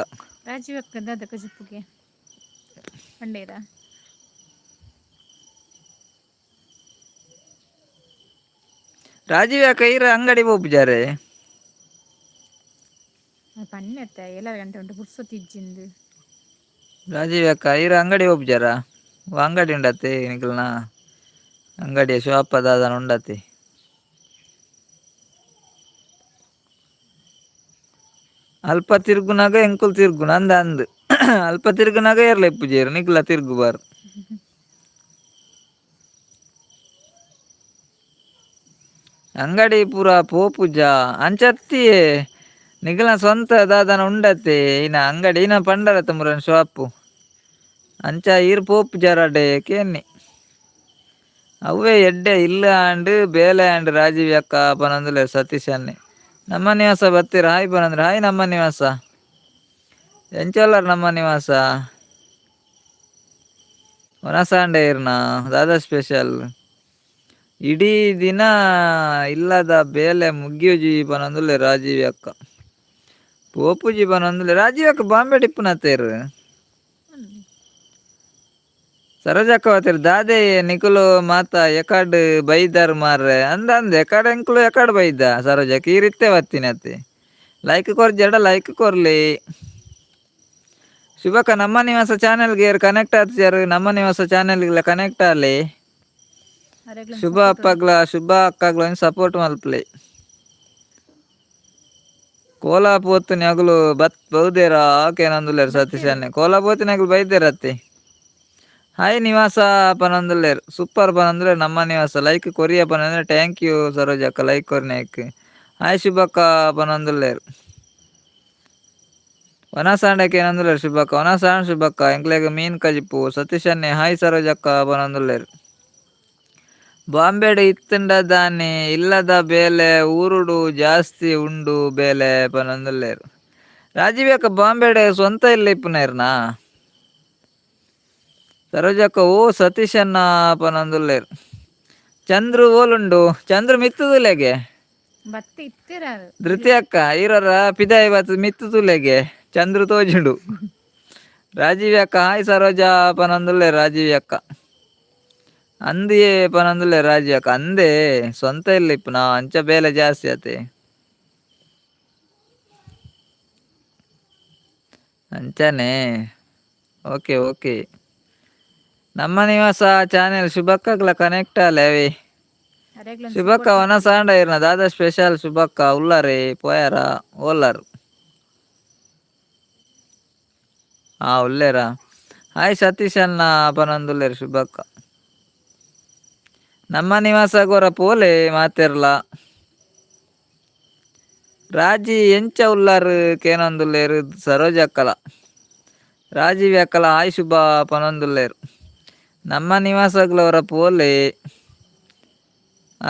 ರಾಜೀವ್ ಅಕ್ಕ ದಾದ ಕಜಿಪುಗೆ ಪಂಡೇರಾ? ರಾಜೀವಿ ಅಕ್ಕ ಈರ್ ಅಂಗಡಿ ಪೋಪುಜಾರೆ? ಪಣ್ಣೆತ್ತ ಎಲ್ಲ ಗಂಟೆ ಉಂಟು ಪುರ್ಸೊತ್ತಿಜ್ಜಿಂದು. ರಾಜೀವಿ ಅಕ್ಕ ಈರ್ ಅಂಗಡಿ ಪೋಪುಜಾರ? ಅಂಗಡಿ ಉಂಡತ್ತೆ ನಿಕಲ್ನ? ಅಂಗಡಿಯ ಶಾಪ್ ದಾದನ ಉಂಡತ್ತೆ? ಅಲ್ಪ ತಿರ್ಗುನಾಗ ಎಂಕುಲು ತಿರ್ಗುನ ಅಂದ ಅಂದ್. ಅಲ್ಪ ತಿರ್ಗುನಾಗ ಏರ್ಲ ಇಪ್ಪುಜೇರು, ನಿಕುಲ ತಿರ್ಗು ಬಾರ್. ಅಂಗಡಿ ಪೂರ ಪೋಪುಜ ಅಂಚತ್ತಿಯೇ ನಿಕಲ್ನ ಸ್ವಂತ ದಾದನ ಉಂಡತ್ತೆ ಇನ ಅಂಗಡಿ ಇನ ಪಂಡರತ್ತ ಮುರನ್ ಶಾಪು ಅಂಚ ಈರ್ ಪೋಪುಜಾರಡೆ ಕೇನ್ನಿ. ಅವೇ ಎಡ್ಡೆ ಇಲ್ಲ ಆಂಡ್ ಬೇಲೆ ಆಂಡ್ ರಾಜೀವಿ ಅಕ್ಕ ಪನೊಂದುಲ್ಲೆರ್ ಸತೀಶ್ ಅಣ್ಣೆ. ನಮ್ಮ ನಿವಾಸ ಬತ್ತೀರ ಹಾಯ್ ಪನಂದ್ರೆ ಹಾಯ್ ನಮ್ಮ ನಿವಾಸ. ಎಂಚೊಲ್ಲರ್ ನಮ್ಮ ನಿವಾಸ? ವನಸಾಂಡೆ ಇರ್ನ ದಾದಾ ಸ್ಪೆಷಲ್? ಇಡೀ ದಿನ ಇಲ್ಲದ ಬೇಲೆ ಮುಗಿಯುಜಿ ಪನೊಂದುಲ್ಲೆರ್ ರಾಜೀವಿ ಅಕ್ಕ. ಪೋಪುಜಿ ಪನೊಂದುಲ್ಲೆರ್. ರಾಜೀವಿ ಅಕ್ಕ ಬಾಂಬೆ ಟಿಪ್ಪುನತ್ತೇರ್. ಸರೋಜಕ್ಕ ಬತ್ತೆರ್ ದಾದೆ ನಿಕುಲು ಮಾತ ಎಕಾಡ್ ಬೈದರ್ ಮಾರ್ರೆ ಅಂದ ಅಂದ್ ಎಕಾಡ್ ಎಂಕುಲು ಎಕಾಡ್ ಬೈದ ಸರೋಜಕ್ಕ ಈರ್ ಇತ್ತೆ ಬತ್ತಿನತ್ತೆ. Like ಕೊರ್ಜಡ like ಕೊರ್ಲಿ. ಶುಭಕ್ಕ ನಮ್ಮ ನಿವಾಸ ಚಾನೆಲ್ಗೆ ಕನೆಕ್ಟ್ ಆತಿಜಾರ್ ನಮ್ಮ ನಿವಾಸ ಚಾನೆಲ್ಗೆಲ್ಲ ಕನೆಕ್ಟ್ ಆಲೆ. ಅರೆಗ್ಲನ್ ಶುಭ ಸಪೋರ್ಟ್. ಅಪ್ಪಗ್ಲ ಶುಭ ಅಕ್ಕಗ್ಲ ಸಪೋರ್ಟ್ ಮಲ್ಪಲೆ. ಕೋಲಾ ಪೋತುನಿ ಅಗುಲು ಬತ್ ಬೌದೇರ ಆಕೇನಂದುಲ್ಲೆರ್ ಸತೀಶ್ ಬತ್ತೇರು. ಅಣ್ಣೆ. ಕೋಲಾ ಪೋತಿನ ಅಗುಲು ಬೈದೇರತ್ತೆ. ಹಾಯ್ ನಿವಾಸ ಪನೊಂದುಲ್ಲೆರ್ ಸೂಪರ್ ಪನೊಂದುಲ್ಲೆರ್ ನಮ್ಮ ನಿವಾಸ. ಲೈಕ್ ಕೊರಿಯ ಪನಂದ್ರೆ thank you ಸರೋಜಕ್ಕ like ಕೊರ್ನಾಕ್. Hi ಶುಭಕ್ಕ ಪನೊಂದುಲ್ಲೆರ್. ವನಸಾಂಡಕ್ಕೆ ಏನಂದುಲ್ಲೆರ್ ಶುಭಕ್ಕ. ವನಸಾಂಡ್ ಶುಭಕ್ಕ ಎಂಕ್ಲೆಗ್ ಮೀನ್ ಕಜಿಪು. ಸತೀಶ್ ಅಣ್ಣೆ ಹಾಯ್ ಸರೋಜಕ್ಕ ಪನೊಂದುಲ್ಲೆರ್. ಬಾಂಬೆಡ್ ಇತ್ತ್ಂಡ ದಾನೆ ಇಲ್ಲದ ಬೇಲೆ ಊರುಡು ಜಾಸ್ತಿ ಉಂಡು ಬೇಲೆ ಪನೊಂದುಲ್ಲೆರ್. ರಾಜೀವ್ ಅಕ್ಕ ಬಾಂಬೆಡ್ ಸ್ವಂತ ಇಲ್ಲ ಇಪ್ಪುನೇರ್ನಾ? ಸರೋಜಕ್ಕ ಓ ಸತೀಶ್ ಅಣ್ಣ ಪನೊಂದುಲ್ಲೆರ್. ಚಂದ್ರು ಓಲುಂಡು? ಚಂದ್ರು ಮಿತ್ತುದುಲೆಗೆ. ಬತ್ತಿ ಇತ್ತೀರ. ಧೃತಿ ಅಕ್ಕ ಈರರ ಪಿದಾಯಿ ಬತ್ತು ಮಿತ್ತು ತೂಲೆಗೆ ಚಂದ್ರು ತೋಜುಂಡು. ರಾಜೀವ್ ಅಕ್ಕ ಹಾಯ್ ಸರೋಜಾ ಪನೊಂದುಲ್ಲೆರ್ ರಾಜೀವಿ ಅಕ್ಕ. ಅಂದಿಯೇ ಪನೊಂದುಲ್ಲೆರ್ ರಾಜೀವ್ ಅಕ್ಕ. ಅಂದೇ ಸ್ವಂತ ಇಲ್ಲ ಇಪ್ಪುನ ಅಂಚ ಬೇಲೆ ಜಾಸ್ತಿ ಆತೆ. ಅಂಚನೆ ಓಕೆ ಓಕೆ. ನಮ್ಮ ನಿವಾಸ ಚಾನೆಲ್ ಶುಭಕ್ಕಗ್ಲ ಕನೆಕ್ಟ್ ಆಲೆ ಅವೆ. ಅರೆಗ್ಲನ್ ಶುಭಕ್ಕ ಸಪೋರ್ಟ್ ಮಲ್ಪಲೆ. ವನಸಾಂಡ ಇರ್ನ ದಾದಾ ಸ್ಪೆಷಲ್ ಶುಭಕ್ಕ? ಉಲ್ಲರೆ ಪೋಯಾರ ಓಲ್ಲರ್? ಹಾ ಉಲ್ಲೇರಾ? ಹಾಯ್ ಸತೀಶ್ ಅಣ್ಣ ಪನೊಂದುಲ್ಲೆರ್ ಶುಭಕ್ಕ. ನಮ್ಮ ನಿವಾಸ ಗೊರ ಪೋಲೆ ಮಾತೆರ್ಲ. ರಾಜಿ ಎಂಚ ಉಲ್ಲರ್ ಕೇನೊಂದುಲ್ಲೆರ್ ಸರೋಜಕ್ಕಲ. ರಾಜೀವ್ ಅಕ್ಕಲ ಹಾಯ್ ಶುಭ ಪನೊಂದುಲ್ಲೆರ್. ನಮ್ಮ ನಿವಾಸಗ್ಲ ಒರ ಪೋಲೆ.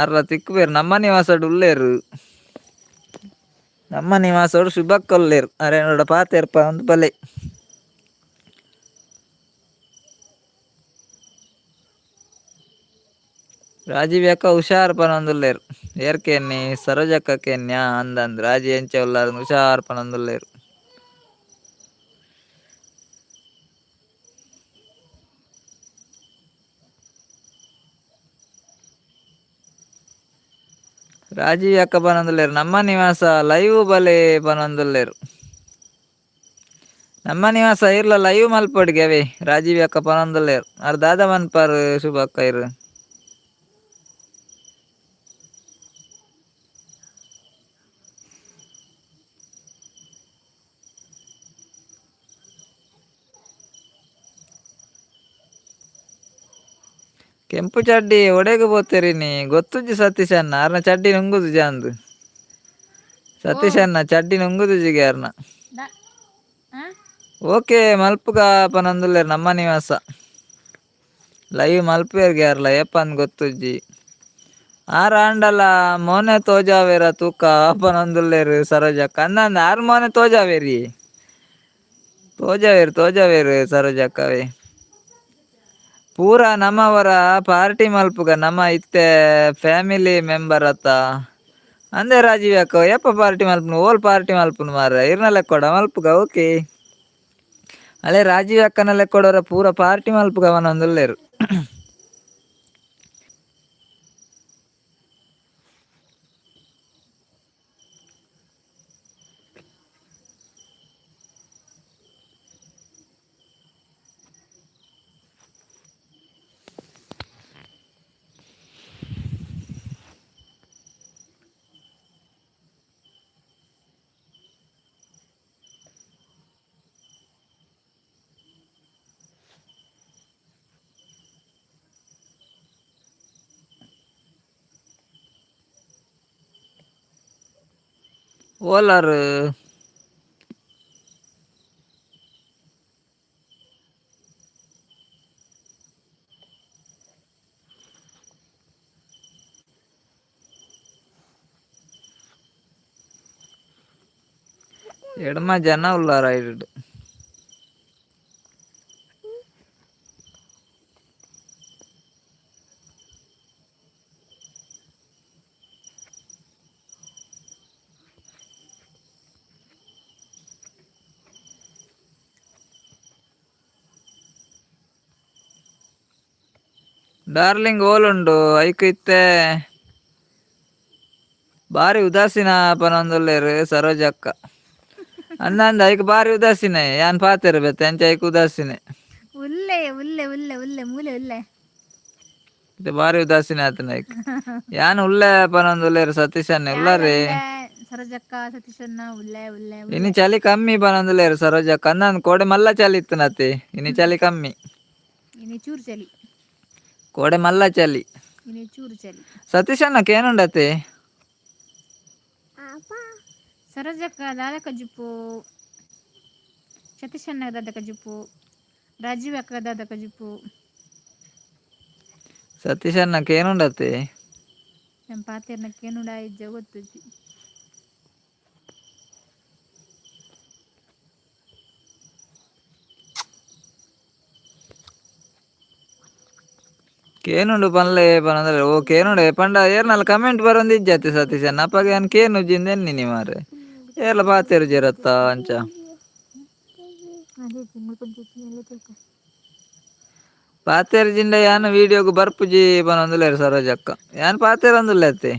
ಆರ್ಲ ತಿಕ್ಕುಬೆರ್ ನಮ್ಮ ನಿವಾಸಡ್ ಉಲ್ಲೆರ್. ನಮ್ಮ ನಿವಾಸಡ್ ಶುಭಕ್ಕ ಉಲ್ಲೆರ್ ಅರೆನೋಡ ಪಾತೆರ್ಪ ಅಂದ್ ಬಲೆ. ರಾಜೀವ್ ಅಕ್ಕ ಹುಷಾರ್ ಪನೊಂದುಲ್ಲೆರ್. ಏರ್ ಕೇನ್ನಿ ಸರೋಜಕ್ಕ ಕೇನ್ಯಾ ಅಂದಂದ್ ರಾಜಿ ಎಂಚ ಉಲ್ಲರ್ ಹುಷಾರ್ ಪನೊಂದುಲ್ಲೆರ್. ರಾಜೀವ್ ಅಕ್ಕ ಪನೊಂದುಲ್ಲೆರ್ ನಮ್ಮ ನಿವಾಸ ಲೈವ್ ಬಲೆ ಪನೊಂದುಲ್ಲೆರ್. ನಮ್ಮ ನಿವಾಸ ಇರ್ಲ ಲೈವ್ ಮಲ್ಪೊಡಿಗೆ ಅವೇ ರಾಜೀವ್ ಅಕ್ಕ ಪನೊಂದುಲ್ಲೆರ್. ಆರ್ ದಾದ ಮನ್ಪರ್ ಶುಭ ಅಕ್ಕ ಇರ್? ಕೆಂಪು ಚಡ್ಡಿ ಒಡೆಗ್ ಪೋತೆರಿನಿ ಗೊತ್ತುಜ್ಜಿ ಸತೀಶ್ ಅಣ್ಣ ಆರ್ನ ಚಡ್ಡಿ ನುಂಗುದುಜಿ ಅಂದ್. ಓ ಸತೀಶ್ ಅಣ್ಣ ಚಡ್ಡಿ ನುಂಗುದುಜಿಗೆ ಆರ್ನ. ದಾ ಆ ಓಕೆ ಮಲ್ಪುಗ ಪನೊಂದುಲ್ಲೆರ್ ನಮ್ಮ ನಿವಾಸ. ಲೈವ್ ಮಲ್ಪುವೆರ್ಗೆ ಯಾರ್ಲ ಏಪ ಅಂದ್ ಗೊತ್ತುಜ್ಜಿ. ಆರ್ ಆಂಡಲ ಮೋನೆ ತೋಜಾವೇರ ತೂಕ ಪನೊಂದುಲ್ಲೆರ್ ಸರೋಜಕ್ಕ. ಅಂದಂದ ಆರ್ ಮೋನೆ ತೋಜಾವೇರಿ, ತೋಜಾವೇರು ತೋಜಾವೇರು ಸರೋಜಕ್ಕವೇ. ಪೂರ ನಮ್ಮವರ ಪಾರ್ಟಿ ಮಲ್ಪುಗ, ನಮ್ಮ ಇತ್ತೆ ಫ್ಯಾಮಿಲಿ ಮೆಂಬರ್ ಅತ್ತ ಅಂದೆ. ರಾಜೀವ್ ಅಕ್ಕ, ಏಪ ಪಾರ್ಟಿ ಮಲ್ಪುನು? ಓಲ್ ಪಾರ್ಟಿ ಮಲ್ಪುನು ಮಾರ್ರೆ? ಇರ್ನ ಲೆಕ್ಕೊಡ ಮಲ್ಪುಗ. ಓಕೆ, ಅಲ್ಲೇ ರಾಜೀವ್ ಅಕ್ಕನ ಲೆಕ್ಕೊಡೋರ ಪೂರ ಪಾರ್ಟಿ ಮಲ್ಪುಗ ಪನೊಂದುಲ್ಲೆರ್. ಓಲಾರು? ಎಡ್ಮ ಜನ ಉಲ್ಲಾರ ಐಡ್. ಡಾರ್ಲಿಂಗ್ ಓಲುಂಡು? ಐಕ್ ಇತ್ತೆ ಬಾರಿ ಉದಾಸೀನ ಪನೊಂದುಲ್ಲೆರ್ ಸರೋಜಕ್ಕ. ಅಂದಂದ, ಐಕ್ ಬಾರಿ ಉದಾಸೀನ. ಯಾನ್ ಪಾತೆರ ಬೇತೆ ಅಂಚ ಐಕ್ ಉದಾಸೀನೆ. ಉಲ್ಲೆ ಉಲ್ಲೆ ಉಲ್ಲೆ ಉಲ್ಲೆ ಮೂಲೆ ಉಲ್ಲೆ. ಇತ್ತೆ ಬಾರಿ ಉದಾಸೀನ ಆತನ ಐಕ್. ಯಾನ್ ಉಲ್ಲೆ ಪನೊಂದುಲ್ಲೆರ್ ಸತೀಶ್ ಅಣ್ಣೆ. ಉಲ್ಲಾರೆ? ಸರೋಜಕ್ಕ, ಸತೀಶಣ್ಣ ಉಲ್ಲೆ ಉಲ್ಲೆ. ಇನಿ ಚಳಿ ಕಮ್ಮಿ ಪನೊಂದುಲ್ಲೆರ್ ಸರೋಜಕ್ಕ. ಅಂದಂದ್, ಕೋಡೆ ಮಲ್ಲ ಚಳಿ ಇತ್ತನತೆ, ಇನಿ ಚಳಿ ಕಮ್ಮಿ. ಇನಿ ಚೂರು ಚಳಿ. ಕೋಡೆ ಮಲ್ಲ ಚಳಿ. ಇನಿ ಚೂರು ಚಳಿ. ಸತೀಶ್ ಅಣ್ಣ ಕೇನುಂಡತೆ? ಸರೋಜಕ್ಕ ದಾದ ಕಜಿಪು? ಸತೀಶಣ್ಣ ದಾದ ಕಜಿಪು? ರಾಜೀವ್ ಅಕ್ಕ ದಾದ ಕಜಿಪು? ಸತೀಶ್ ಅಣ್ಣ ಕೇನುಂಡತೆ? ನಮ್ಮ ಪಾತೆರ್ನ ಕೇನುಡ ಇಜ್ಜ ಗೊತ್ತುಜ್ಜಿ. ಕೇನುಂಡು ಪನ್ಲೆ ಪನಂದ್ರೆ. ಓ, ಕೇನುಂಡೆ ಪಂಡ ಏರ್ನಲ್ಲ ಕಮೆಂಟ್ ಬರೊಂದು ಇಜ್ಜಾತೆ ಸತೀಶ್ ಅಣ್ಣ. ಅಪ್ಪಗ ಯಾನ್ ಕೇನುಜ್ಜಿಂದ ಎನ್ನಿನಿ ಮಾರ್ರೆ. ಏರ್ಲ ಪಾತೆರುಜೆರತ್ತ ಅಂಚ. ಅದೇ ತಿಂಗಳು. ಪಾತೆರ್ಜಿಂಡ ಯಾನ್ ವಿಡಿಯೋಗ್ ಬರ್ಪುಜಿ ಪನೊಂದುಲ್ಲೆರ್ ಸರೋಜಕ್ಕ. ಯಾನ್ ಪಾತೆರೊಂದುಲ್ಲೆ ಅತ್ತೆ.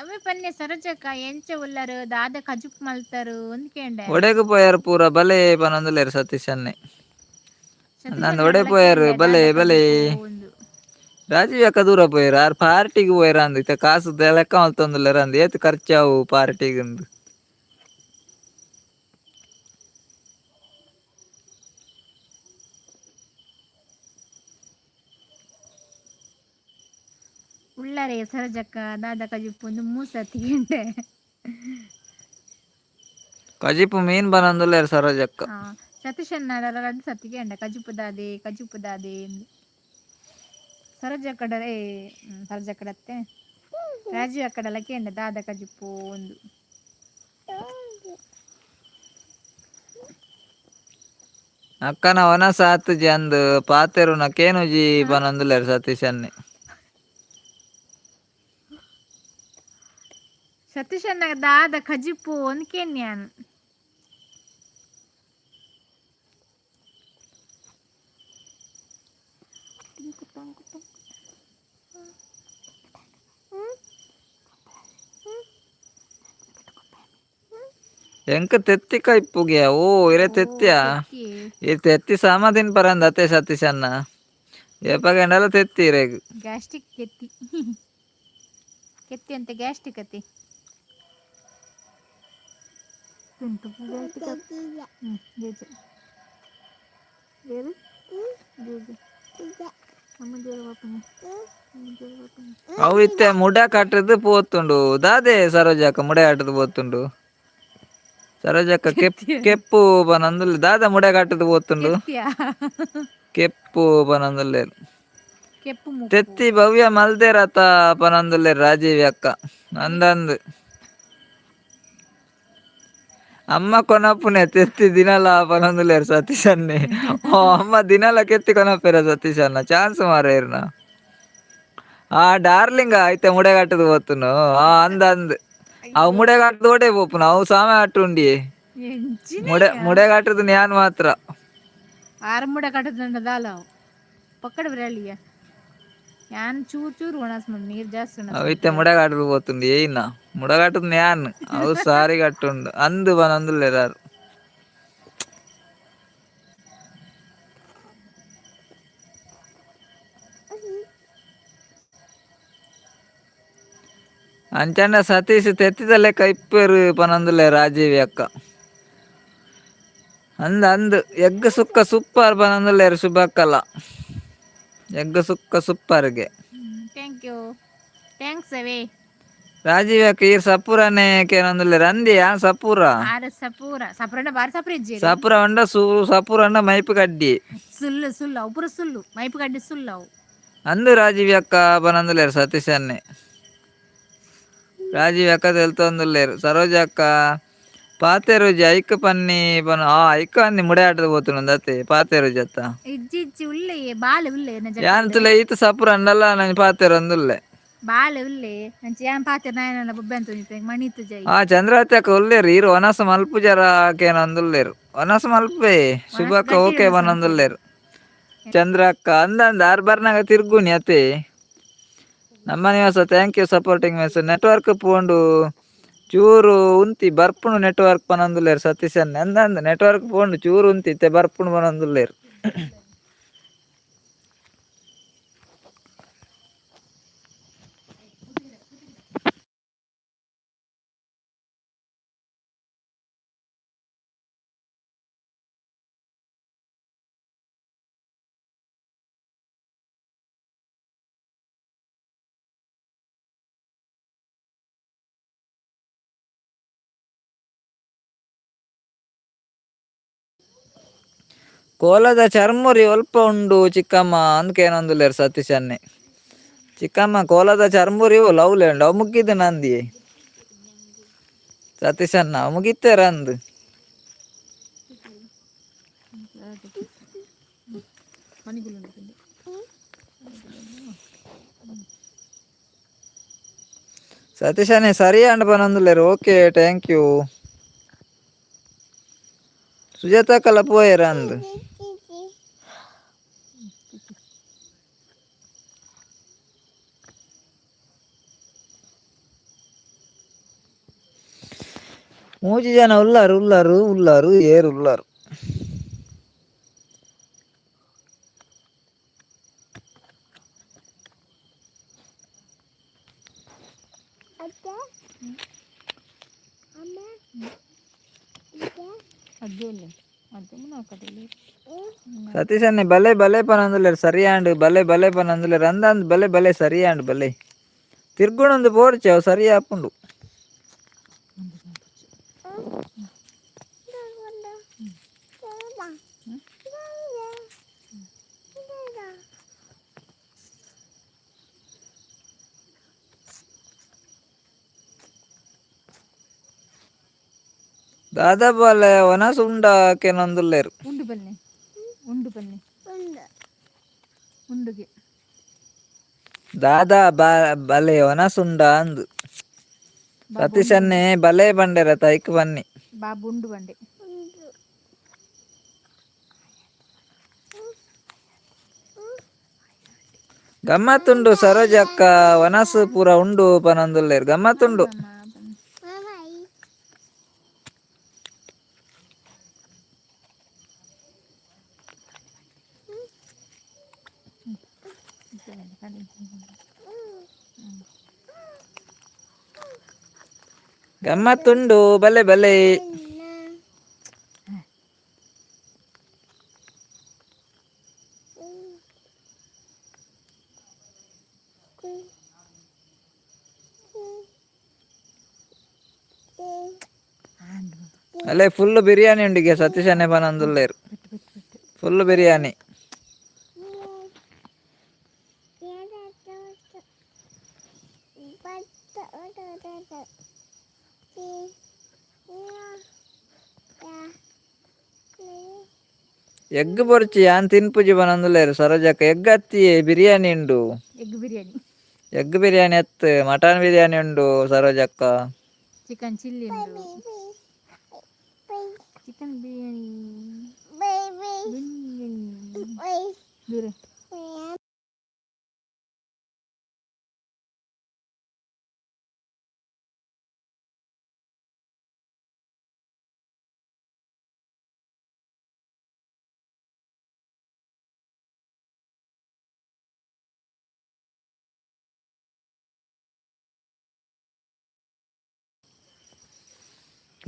ಅವೇ ಪನ್ನೆ ಸರೋಜಕ್ಕ, ಎಂಚ ಉಲ್ಲರು, ದಾದ ಕಜುಪ್ ಮಲ್ತಾರು ಅಂದ್ ಕೇಂಡೆ. ಒಡೆಗ್ ಪೋಯರ್ ಪೂರ? ಬಲೆ ಪನೊಂದುಲ್ಲೆರ್ ಸತೀಶ್ ಅಣ್ಣೆ. ನಂದು ಒಡೆ ಪೋಯರ್? ಬಲೆ ಬಲೆ. ರಾಜೀವ್ ಅಕ್ಕ ದೂರ ಪೋಯರ್. ಆರ್ ಪಾರ್ಟಿಗ್ ಪೋಯರ್ ಅಂದ್. ಇತ್ತೆ ಕಾಸು ಲೆಕ್ಕ ಮಲ್ತೊಂದುಲ್ಲೆರ್ ಅಂದ್, ಏತ್ ಖರ್ಚಾವು ಪಾರ್ಟಿಗ್ ಅಂದ್. ಉಳ್ಳಾರೆ ಸರೋಜಕ್ಕ, ದಾದ ಕಜಿಪು ಒಂದು ಮೂಸತಿ ಕೇಂಡೆ. ಕಜಿಪು ಮೀನ್ ಪನೊಂದುಲ್ಲೆರ್ ಸರೋಜಕ್ಕ. ಸತೀಶಣ್ಣ ರಡ್ಡ್ ಸತಿ ಕೇಂಡೆ, ಕಜಿಪು ದಾದೆ, ಕಜಿಪು ದಾದೆ. ಸರೋಜಕ್ಕಡ, ಏ ಸರೋಜಕ್ಕಡತ್ತೆ, ರಾಜೀವ್ ಅಕ್ಕಡಲ ಕೇಂಡೆ ದಾದ ಕಜಿಪು ಒಂದು. ಅಕ್ಕನ ವನಸ ಆತುಜಿ ಅಂದ್, ಪಾತೆರುನ ಕೇನುಜಿ ಪನೊಂದುಲ್ಲೆರ್ ಸತೀಶ್ ಅಣ್ಣೆ. ಸತೀಶಣ್ಣ ದಾದ ಕಜಿಪು ಅಂದ್ ಕೇನ್ಯಾನ್. ಎಂಕ್ ತೆತ್ತಿ ಕೈಪುಗ್ಯ. ಓ, ಇರೆ ತೆತ್ತಿಯಾ? ಈ ತೆತ್ತಿ ಸಾಮ ತಿನ್ಪರಂದ್ ಅತ್ತೆ ಸತೀಶ್ ಅಣ್ಣ. ಏಪಗಂಡಲ ತೆತ್ತಿ ಇರೆಗ್. ಗ್ಯಾಸ್ಟ್ರಿಕ್ ಕೆತ್ತಿ ಕೆತ್ತಿ ಅಂತ ಗ್ಯಾಸ್ಟ್ರಿಕ್ ಅತಿ. ಹ್ಮ್ ಜೇಜೆ ಬೇರೆ ಜೇಜೆ ನಮ್ಮ ದೇವರು ಬಾಪುನೆ, ನಮ್ಮ ದೇವರು ಬಾಪುನೆ. ಅವು ಇತ್ತೆ ಮುಡ ಕಟ್ಟದು ಪೋತುಂಡು. ದಾದೆ ಸರೋಜಕ್ಕ ಮುಡೆ ಕಟ್ಟದು ಪೋತುಂಡು? ಸರೋಜಕ್ಕ ಕೆಪ್ ಕೆಪ್ಪು ಪನೊಂದುಲ್ಲೆ. ದಾದ ಮುಡೆ ಕಟ್ಟದು ಪೋತುಂಡು? ಕೆತ್ತಿಯಾ? ಕೆಪ್ಪು ಪನೊಂದುಲ್ಲೆರ್. ಕೆಪ್ಪು ಮುಪ್ಪು. ತೆತ್ತಿ ಭವ್ಯ ಮಲ್ದೇರತ ಪನೊಂದುಲ್ಲೆರ್ ರಾಜೀವಿ ಅಕ್ಕ ಅಂದಂದು. ಅಮ್ಮ ಕೊನಪುನೆ ತೆತ್ತಿ ದಿನಲ ಪನೊಂದುಲ್ಲೆರ್ ಸತೀಶ್ ಅಣ್ಣೆ. ಓ ಅಮ್ಮ ದಿನಲ ಕೆತ್ತಿ ಕೊನಪೆರ ಸತೀಶ್ ಅಣ್ಣ, ಚಾನ್ಸ್ ಮಾರ್ರೆ ಇರ್ನ. ಆ ಡಾರ್ಲಿಂಗ್ ಐತೆ ಮುಡೆಗಟ್ಟದ ಪೋತುನು. ಆ ಅಂದ್ ಅಂದ್, ಅವು ಮುಡೆಗಟ್ಟದ ಓಡೆ ಪೋಪುನು, ಅವು ಸಾಮೆ ಅಟ್ಟು ಉಂಡಿ. ಎಂಚಿನ? ಮುಡೆ ಮುಡೆಗಟ್ಟದ ಯಾನ್ ಮಾತ್ರ. ಆರು ಮುಡೆ ಕಟ್ಟದ ದಾಲ ಅವು ಪಕ್ಕಡ ಬರಲಿಯ. ಯಾನ್ ಚೂರು ಚೂರು ಒಣಸ್, ನೀರು ಜಾಸ್ತಿ ಒಣಸ್. ಅವು ಇತ್ತೆ ಮುಡೆಗಾಟದ ಪೋತುಂಡು ಏಯ್ನ ಮುಡಗಾಟದ ಯಾನ್, ಅವು ಸಾರಿ ಕಟ್ಟುಂಡು ಅಂದು ಪನೊಂದುಲ್ಲೆರ್ ಆರ್. ಅಂಚಂಡ ಸತೀಶ್ ತೆತ್ತಿದ ಲೆಕ್ಕ ಇಪ್ಪೆರ್ ಪನೊಂದುಲ್ಲೆ ರಾಜೀವಿ ಅಕ್ಕ. ಅಂದ್ ಅಂದ್, ಎಗ್ ಸುಕ್ಕ ಸೂಪರ್ ಪನೊಂದುಲ್ಲೆರ್ ಶುಭಕ್ಕಲ. ಎಗ್ ಸುಕ್ಕ ಸೂಪರ್ಗೆ. Thank you, thanks ಅವೇ. ರಾಜೀವ್ ಅಕ್ಕ ಈರ್ ಸಪೂರನೆ ಕೇನೊಂದುಲ್ಲೆರ್. ಅಂದಿ ಯಾನ್ ಸಪೂರ. ಆರ ಸಪೂರ, ಸಪೂರನ ಬಾರಿ ಸಪೂರ ಇಜ್ಜೇರು. ಸಪೂರ ಪಂಡ ಸೂ ಸಪೂರ ಪಂಡ ಮೈಪು ಕಡ್ಡಿ. ಸುಳ್ಳು ಸುಳ್ಳು, ಅವು ಪೂರ ಸುಳ್ಳು, ಮೈಪು ಕಡ್ಡಿ ಸುಳ್ಳು ಅವು. ಅಂದು ರಾಜೀವ್ ಅಕ್ಕ ಪನೊಂದುಲ್ಲೆರ್ ಸತೀಶ್ ಅಣ್ಣೆ. ರಾಜೀವ್ ಅಕ್ಕ ತೆಲ್ತೊಂದುಲ್ಲೆರ್. ಸರೋಜ ಅಕ್ಕ ಪಾತೆರುಜಿ ಐಕ್ ಪನ್ನಿ ಪನ. ಆ ಐಕ್ ಅಂದಿ ಮುಡೆ ಆಟದ ಪೋತುಂಡು ಅತ್ತೆ ಪಾತೆರುಜಿ ಅತ್ತ. ಇಜ್ಜಿ ಇಜ್ಜಿ, ಉಲ್ಲೆ ಬಾಲೆ ಉಲ್ಲೆ. ಯಾನ್ ತುಲೆ ಈತ್ ಸಪೂರ ಅಂಡಲ ನಂಜಿ ಪಾತೆರೊಂದುಲ್ಲೆ. ಬಾಲೆ ಉಲ್ಲೆ ಅಂಚ ಯಾನ್ ಪಾತೆರ್ ನಾಯನಲ್ಲ ಬೊಬ್ಬೆ ಅಂತ ಮಣಿತು ಜೈ. ಆ ಚಂದ್ರಾವತಿ ಅಕ್ಕ ಉಲ್ಲೇರು. ಈರ್ ವನಸ ಮಲ್ಪುಜರ ಕೇನೊಂದುಲ್ಲೆರ್. ವನಸ ಮಲ್ಪೆ ಶುಭಕ್ಕ. ಗಟ್ಟಿ ಓಕೆ ವನಸ. ಪನೊಂದುಲ್ಲೆರ್ ಚಂದ್ರ ಅಕ್ಕ. ಅಂದ ಅಂದ, ಆರ್ ಬರ್ನಾಗ ತಿರ್ಗುನಿ ಅತ್ತೆ. ನಮ್ಮ ನಿವಾಸ thank you supporting mess. Network ಪೋಂಡು ಚೂರು ಉಂತಿ ಬರ್ಪುಂಡು ನೆಟ್ವರ್ಕ್ ಪನೊಂದುಲ್ಲೆರ್ ಸತೀಶ್ ಅಣ್ಣೆ. ಅಂದ ಅಂದ, ನೆಟ್ವರ್ಕ್ ಪೋಂಡು ಚೂರು ಉಂತಿ ಇತ್ತೆ ಬರ್ಪುಂಡು ಪನೊಂದುಲ್ಲೆರ್. ಕೋಲದ ಚರ್ಮುರಿ ಒಲ್ಪ ಉಂಡು ಚಿಕ್ಕಮ್ಮ ಅಂದ್ ಕೇನೊಂದುಲ್ಲೆರ್ ಸತೀಶ್ ಅಣ್ಣೆ. ಚಿಕ್ಕಮ್ಮ, ಕೋಲದ ಚರ್ಮುರಿ ಲವ್ಲೆ ಉಂಡು, ಅವು ಮುಗಿದ್ ನಂದಿ ಸತೀಶ್ ಅಣ್ಣ, ಅವು ಮುಗಿತ್ತೇರ ಅಂದ್. ಸತೀಶ್ ಅಣ್ಣೆ ಸರಿ ಅಂಡ್ ಪನೊಂದುಲ್ಲೆರ್. Okay, thank you. Sujata ಕಲ ಪೋಯೆರ ಅಂದ್. ಮೂಜಿ ಜನ ಉಲ್ಲಾರು ಉಲ್ಲಾರು ಉಲ್ಲಾರು ಏರ್ ಉಲ್ಲಾರು. ಸತೀಶ್ ಅಣ್ಣೆ ಬಲೆ ಬಲೆ ಪನೊಂದುಲ್ಲೆರ್. ಸರಿ ಆಂಡ್, ಬಲೆ ಬಲೆ ಪನೊಂದುಲ್ಲೆರ್. ಅಂದ್ ಅಂದ್, ಬಲೆ ಬಲೆ ಸರಿ ಆಂಡ್. ಬಲೆ ತಿರ್ಗುಣೊಂದು ಪೋಡ್ಚಿ, ಅವು ಸರಿ ಆಪುಂಡು. ದಾದಾ ಬಾಲೆ ವನಸ್ ಉಂಡ ಕೇನೊಂದುಲ್ಲೆರ್. ಉಂಡು ಬನ್ನಿ, ಉಂಡು ಬನ್ನಿ, ಉಂಡುಗೆ. ದಾದಾ ಬಾ ಬಲೆ ವನಸ್ ಉಂಡ ಅಂದ್ ಸತೀಶ್ ಅಣ್ಣೆ. ಬಲೆ ಬಂಡೆರ ತೈಕ್ ಬನ್ನಿ. ಬಾಬು ಉಂಡು ಬಂಡೆ. ಗಮ್ಮತ್ತುಂಡು ಸರೋಜ ಅಕ್ಕ. ವನಸ್ ಪೂರ ಉಂಡು ಪನೊಂದುಲ್ಲೆರ್. ಗಮ್ಮತ್ತುಂಡು. ಗಮ್ಮತ್ತುಂಡು ಬಲೆ ಬಲೆ. ಅಲ್ಲೇ ಫುಲ್ ಬಿರಿಯಾನಿ ಉಂಡಿಗೆ ಸತೀಶ್ ಅಣ್ಣೆ ಪನೊಂದುಲ್ಲೆರ್. ಫುಲ್ ಬಿರಿಯಾನಿ. ಎಗ್ ಬೊರ್ಚಿ ಯಾನ್ ತಿನ್ಪುಜಿ ಪನೊಂದುಲ್ಲೆರ್ ಸರೋಜಕ್ಕ. ಎಗ್ ಅತ್ತಿಯೇ ಬಿರಿಯಾನಿ ಉಂಡು. ಎಗ್ ಬಿರಿಯಾನಿ. ಎಗ್ ಬಿರಿಯಾನಿ ಅತ್ತ್, ಮಟನ್ ಬಿರಿಯಾನಿ ಉಂಡು ಸರೋಜಕ್ಕ. ಚಿಕನ್ ಚಿಲ್ಲಿ ಉಂಡು. ಚಿಕನ್ ಬಿರಿಯಾನಿ. ದೂರ.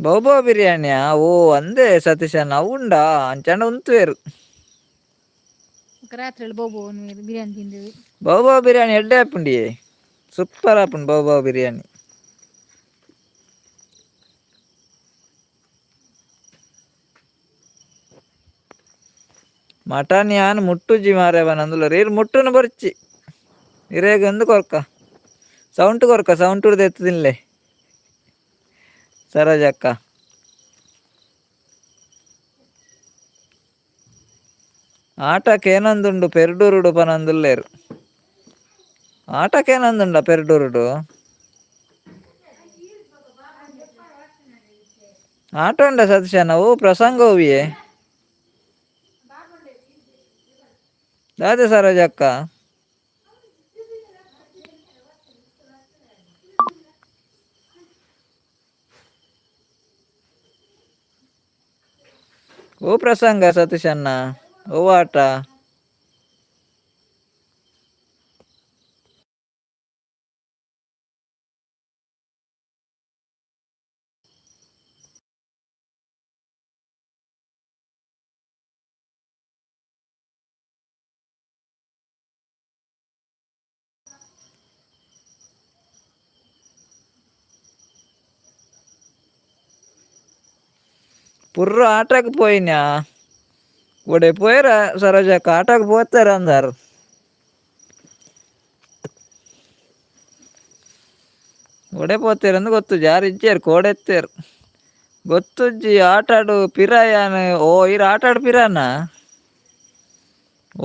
ಬಹುಬೋ ಬಿರಿಯಾನಿಯಾ? ಓ ಅಂದೆ ಸತೀಶಣ್ಣ, ಅವು ಉಂಡಾ? ಅಂಚಾಂಡ ಉಂತುವೆರು. ರಾತ್ರಿ ಬೋಬೋ ಬಿರಿಯಾನಿ ತಿಂದಿವಿ. ಬಹುಬೋ ಬಿರಿಯಾನಿ ಎಡ್ಡೆ ಆಪುಂಡಿಯೇ, ಸೂಪರ್ ಆಪುಂಡು ಬಹುಬೋ ಬಿರಿಯಾನಿ. ಮಟನ್ ಯಾನ್ ಮುಟ್ಟುಜಿ ಮಾರೆ ಪನೊಂದುಲ್ಲೆರ್. ಈರ್ ಮುಟ್ಟುನು ಬೊರ್ಚಿ ಇರೆಗ್ ಅಂದ್ ಕೊರ್ಕ ಸೌಂಟ್ ಕೊರ್ಕ, ಸೌಂಟು ದೆತ್ತ್ ತಿನ್ಲೆ ಸರೋಜಕ್ಕ. ಆಟಕ್ಕೇನೊಂದುಂಡು ಪೆರ್ಡೂರುಡು ಪನೊಂದುಲ್ಲೆರ್. ಆಟಕ್ಕೇನೊಂದುಂಡ ಪೆರ್ಡೂರುಡು? ಆಟ ಉಂಡ ಸತೀಶಣ್ಣ? ಓ ಪ್ರಸಂಗ ಹೂವಿಯೇ ದಾದೆ ಸರೋಜಕ್ಕ? ಓ ಪ್ರಸಂಗ ಸತೀಶಣ್ಣ, ಓ ಆಟ? ಪುರ್ರ ಆಟಕ್ಕೆ ಪೋಯಿನ್ಯಾ? ಒಡೆ ಪೋಯರ ಸರೋಜಕ್ಕ? ಆಟಕ್ಕೆ ಪೋತಾರ ಅಂದಾರು. ಒಡೆ ಪೋತೇರಂದು ಗೊತ್ತು ಜಾರ್ ಇಜ್ಜೇರು ಕೋಡೆತ್ತೇರು ಗೊತ್ತುಜ್ಜಿ. ಆಟಾಡು ಪಿರಾಯಾನ್. ಓ ಈರ್ ಆಟಾಡು ಪಿರಾನ?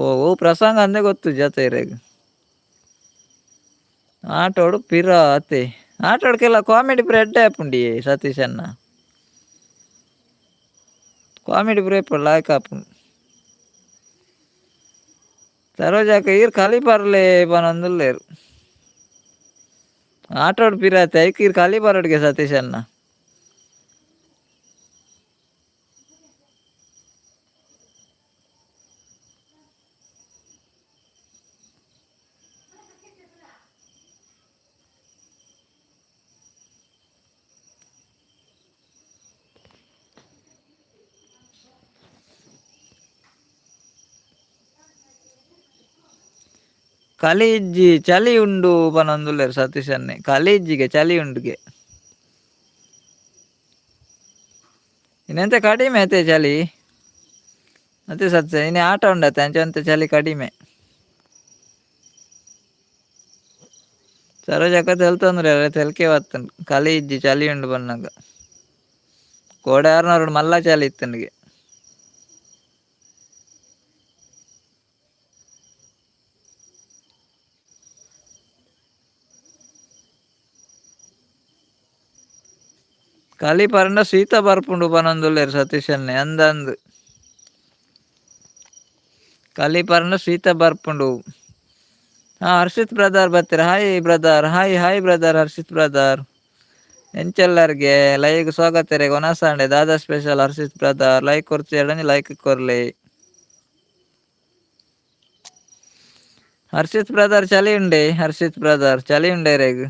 ಓ ಓ ಪ್ರಸಂಗ ಅಂದೇ ಗೊತ್ತು ಜತೆ ಇರೆಗ್. ಆಟೋಡು ಪಿರ ಅತ್ತೆ. ಆಟೋಡ್ಕೆಲ್ಲ ಕಾಮಿಡಿ ಪುರ ಎಡ್ಡೆ ಆಪುಂಡಿ ಸತೀಶ್ ಅಣ್ಣ. ಕಾಮಿಡಿ ಪುರ ಇಪ್ಪುಂಡು, ಲಾಯ್ಕ್ ಆಪುಂಡು. ಸರೋಜಕ್ಕ ಈರ್ ಕಲಿ ಪರ್ಲೆ ಪನೊಂದುಲ್ಲೆರ್. ಆಟೋಡು ಪಿರಾತೆ ಐಕ್ ಈರ್ ಕಲಿ ಪರೊಡುಗೆ ಸತೀಶ್ ಅಣ್ಣ. ಕಲಿ ಇಜ್ಜಿ ಚಳಿ ಉಂಡು ಪನೊಂದುಲ್ಲೆರ್ ಸತೀಶ್ ಅಣ್ಣೆ. ಕಲಿ ಇಜ್ಜಿಗೆ, ಚಳಿ ಉಂಡುಗೆ. ಇನ್ನೆಂತ ಕಡಿಮೆ ಅತ್ತೆ ಚಳಿ ಅತ್ತೆ ಸತ್ಯ. ಇನ್ನು ಆಟ ಉಂಡತ್ತೆ, ಅಂಚ ಅಂತೆ ಚಳಿ ಕಡಿಮೆ. ಸರೋಜಕ್ಕ ತೆಲ್ತೊಂದ್ರೆ ತೆಲ್ಕೆ ಬತ್ತುಂಡು. ಕಲಿ ಇಜ್ಜಿ ಚಳಿ ಉಂಡು ಪನ್ನಗ ಕೋಡೆ ಆರ್ನೂರು ಮಲ್ಲ ಚಳಿ ಇತ್ತುಂಡಿಗೆ. ಕಲಿ ಪರಂಡ ಶೀತ ಬರ್ಪುಂಡು ಪನೊಂದುಲ್ಲೆರ್ ಸತೀಶ್ ಅಣ್ಣೆ. ಅಂದಂದ್ ಕಲಿ ಪರಂಡ ಶೀತ ಬರ್ಪುಂಡು. ಹಾ ಹರ್ಷಿತ್ ಬ್ರದರ್ ಬತ್ತೀರ. Hi brother, hi hi brother Harshit brother. ಎಂಚೆಲ್ಲರ್ಗೆ ಲೈಗ್ ಸ್ವಾಗತ ರೇ. ಒನಸಾಂಡೆ ದಾದಾ ಸ್ಪೆಷಲ್ ಹರ್ಷಿತ್ ಬ್ರದರ್? ಲೈಕ್ ಕೊರ್ಚಿ, ಲೈಕ್ ಕೊರ್ಲಿ. ಹರ್ಷಿತ್ ಬ್ರದರ್ ಚಳಿ ಉಂಡೆ? ಹರ್ಷಿತ್ ಬ್ರದರ್ ಚಳಿ ಉಂಡೆ ರೇಗ್?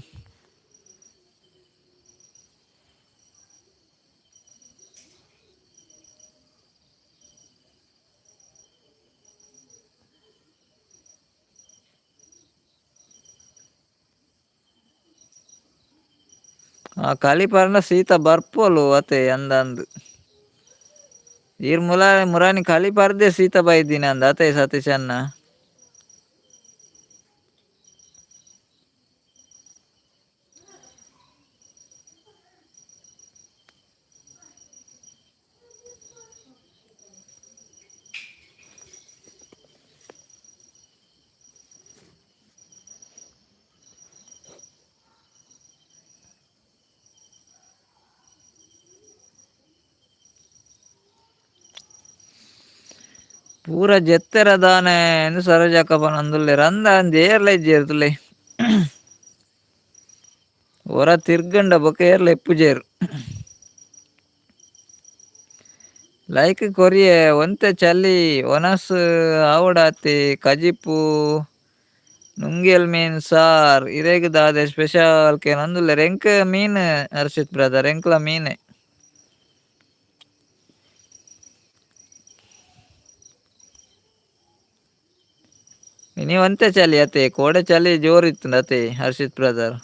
ಆ ಕಲಿ ಪರ್ಂಡ ಶೀತ ಬರ್ಪೋಲು ಅತೆ ಅಂದಂದು. ಈರ್ ಮುಲ ಮುರಾನಿ ಕಲಿ ಪರ್ದೆ ಶೀತ ಬೈದಿನ ಅಂದ ಅತೆ ಸತೀಶ್ ಅಣ್ಣ. ಪೂರ ಜೆತ್ತೆರ ದಾನೆ ಎಂದು ಸರೋಜಕ್ಕ ಪನೊಂದುಲ್ಲೆರ್ ಅಂದ ಅಂದ್ ಏರ್ಲ ಇಜ್ಜೆರ್ ತುಲೆ. ಒರ ತಿರ್ಗಂಡ ಬೊಕ ಏರ್ಲ ಇಪ್ಪುಜೆರ್. ಲೈಕ್ ಕೊರಿಯೆ ಒಂತೆ ಚಲಿ ಒನಸ್ ಆವೊಡಾತೆ ಕಜಿಪು ನುಂಗೆಲ್ ಮೀನ್ ಸಾರ್ ಇರೆಗ್ ದಾದೆ ಸ್ಪೆಷಲ್ ಕೇನೊಂದುಲ್ಲೆರ್ ಎಂಕ್ ಮೀನ್ ಹರ್ಷಿತ್ ಬ್ರದರ್ ಎಂಕ್ಲ ಮೀನೆ. ಇನಿ ಒಂತೆ ಚಲಿ ಅತೆ ಕೋಡೆ ಚಲಿ ಜೋರು ಇತ್ತುಂಡು ಅತೆ ಹರ್ಷಿತ್ ಬ್ರದರ್.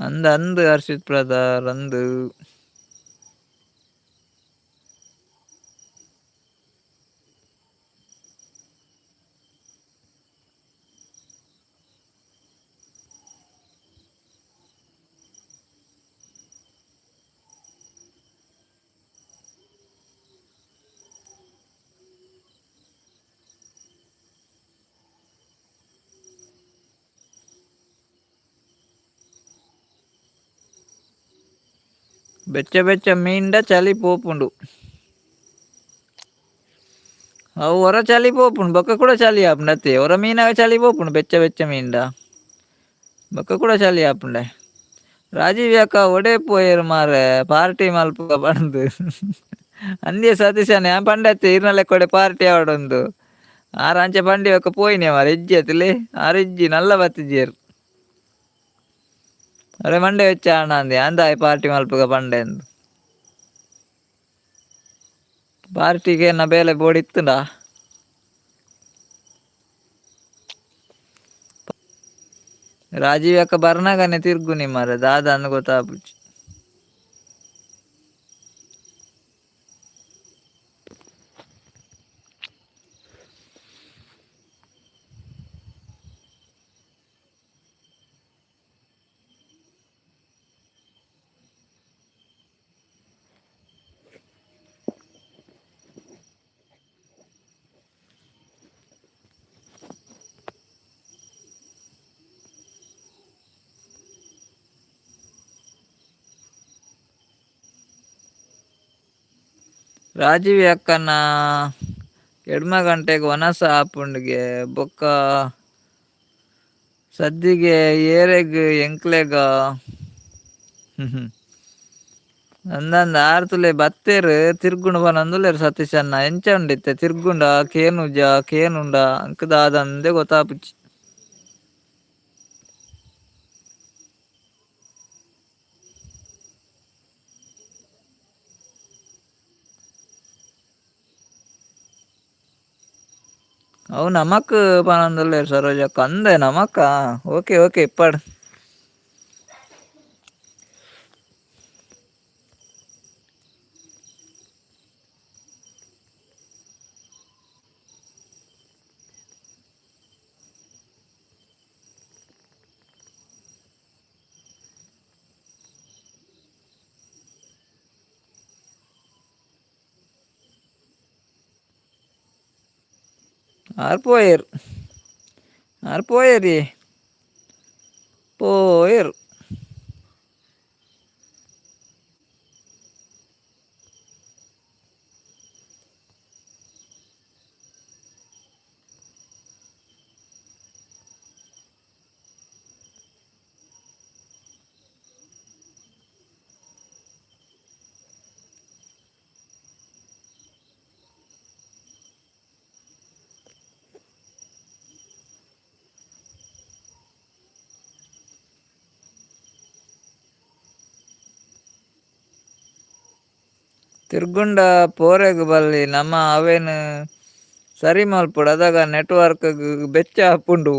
ಅಂದ್ ಅಂದ್ ಹರ್ಷಿತ್ ಬ್ರದರ್ ಅಂದ್. ಬೆಚ್ಚ ಬೆಚ್ಚ ಮೀನ್ಡ ಚಲಿ ಪೋಪುಂಡು. ಅವು ಒರ ಚಲಿ ಪೋಪುಂಡು ಬೊಕ್ಕ ಕೂಡ ಚಲಿ ಆಪುಂಡು ಅತ್ತೆ ಒರ ಮೀನಾಗ ಚಲಿ ಪೋಪುಂಡು ಬೆಚ್ಚ ಬೆಚ್ಚ ಮೀನ್ಡ ಬೊಕ್ಕ ಕೂಡ ಚಲಿ ಆಪುಂಡೆ. ರಾಜೀವ್ ಅಕ್ಕ ಒಡೆ ಪೋಯೆರ್ ಮಾರೆ ಪಾರ್ಟಿ ಮಲ್ಪ ಪಂದ್ ಅಂದ್ಯೆ ಸತೀಶಣ್ಣ ಯಾನ್ ಪಂಡೆ ಇರ್ನ ಲೆಕ್ಕೊಡೆ ಪಾರ್ಟಿ ಆವೊಡೊಂದು ಆರ್ ಅಂಚೆ ಪಂಡಿ ಬೊಕ್ಕ ಪೋಯಿನೆ ಮಾರೆ ಇಜ್ಜಿ ಅತ್ಲೆ ಆರ್ ಇಜ್ಜಿ ನಲ್ಲ ಬತ್ತಿಜೆರ್. ಅರೆ ಮಂಡೆ ಬೆಚ್ಚ ಆಂಡ ಅಂದೆ ಯಾನ್ ಪಾರ್ಟಿ ಮಲ್ಪುಗ ಪಂಡೆ ಅಂದ್. ಪಾರ್ಟಿಗೆ ಎನ್ನ ಬೇಲೆ ಬೋಡಿತ್ತುಂಡ. ರಾಜೀವ್ ಅಕ್ಕ ಬರ್ನಗನೆ ತಿರ್ಗುನಿ ಮಾರೆ ದಾದ ಅಂದ್ ಗೊತ್ತಾಪುಜಿ. ರಾಜೀವ್ ಅಕ್ಕನ ಎಡ್ಮ ಗಂಟೆಗ್ ವನಸ ಆಪುಂಡುಗೆ ಬೊಕ್ಕ ಸದ್ದಿಗೆ ಏರೆಗ್ ಎಂಕ್ಲೆಗ ಅಂದಂದ ಆರ್ ತುಲೆ ಬತ್ತೆರ್ ತಿರ್ಗುಂಡು ಪನೊಂದುಲ್ಲೆರ್ ಸತೀಶಣ್ಣ ಎಂಚ ಉಂಡಿತ್ತೆ ತಿರ್ಗುಂಡ ಕೇನುಜ ಕೇನುಂಡ ಅಂಕ್ ದಾದಂದೆ ಗೊತ್ತಾಪುಜಿ. ಅವು ನಮಕ್ ಪನೊಂದುಲ್ಲೆರ್ ಸರೋಜಕ್ಕ ಅಂದೆ ನಮಕ್ಕ ಓಕೆ ಓಕೆ ಇಪ್ಪಡ್. ಆರ್ ಪೋಯೆರ್ ಆರ್ ಪೋಯೆರಿ ಪೋಯೆರ್. ತಿರ್ಗುಂಡ ಪೋರೆಗ್ ಬಲ್ಲಿ ನಮ ಅವೆನ್ ಸರಿ ಮಲ್ಪೊಡು ಅದಗ ನೆಟ್ವರ್ಕ್ ಬೆಚ್ಚ ಆಪುಂಡು.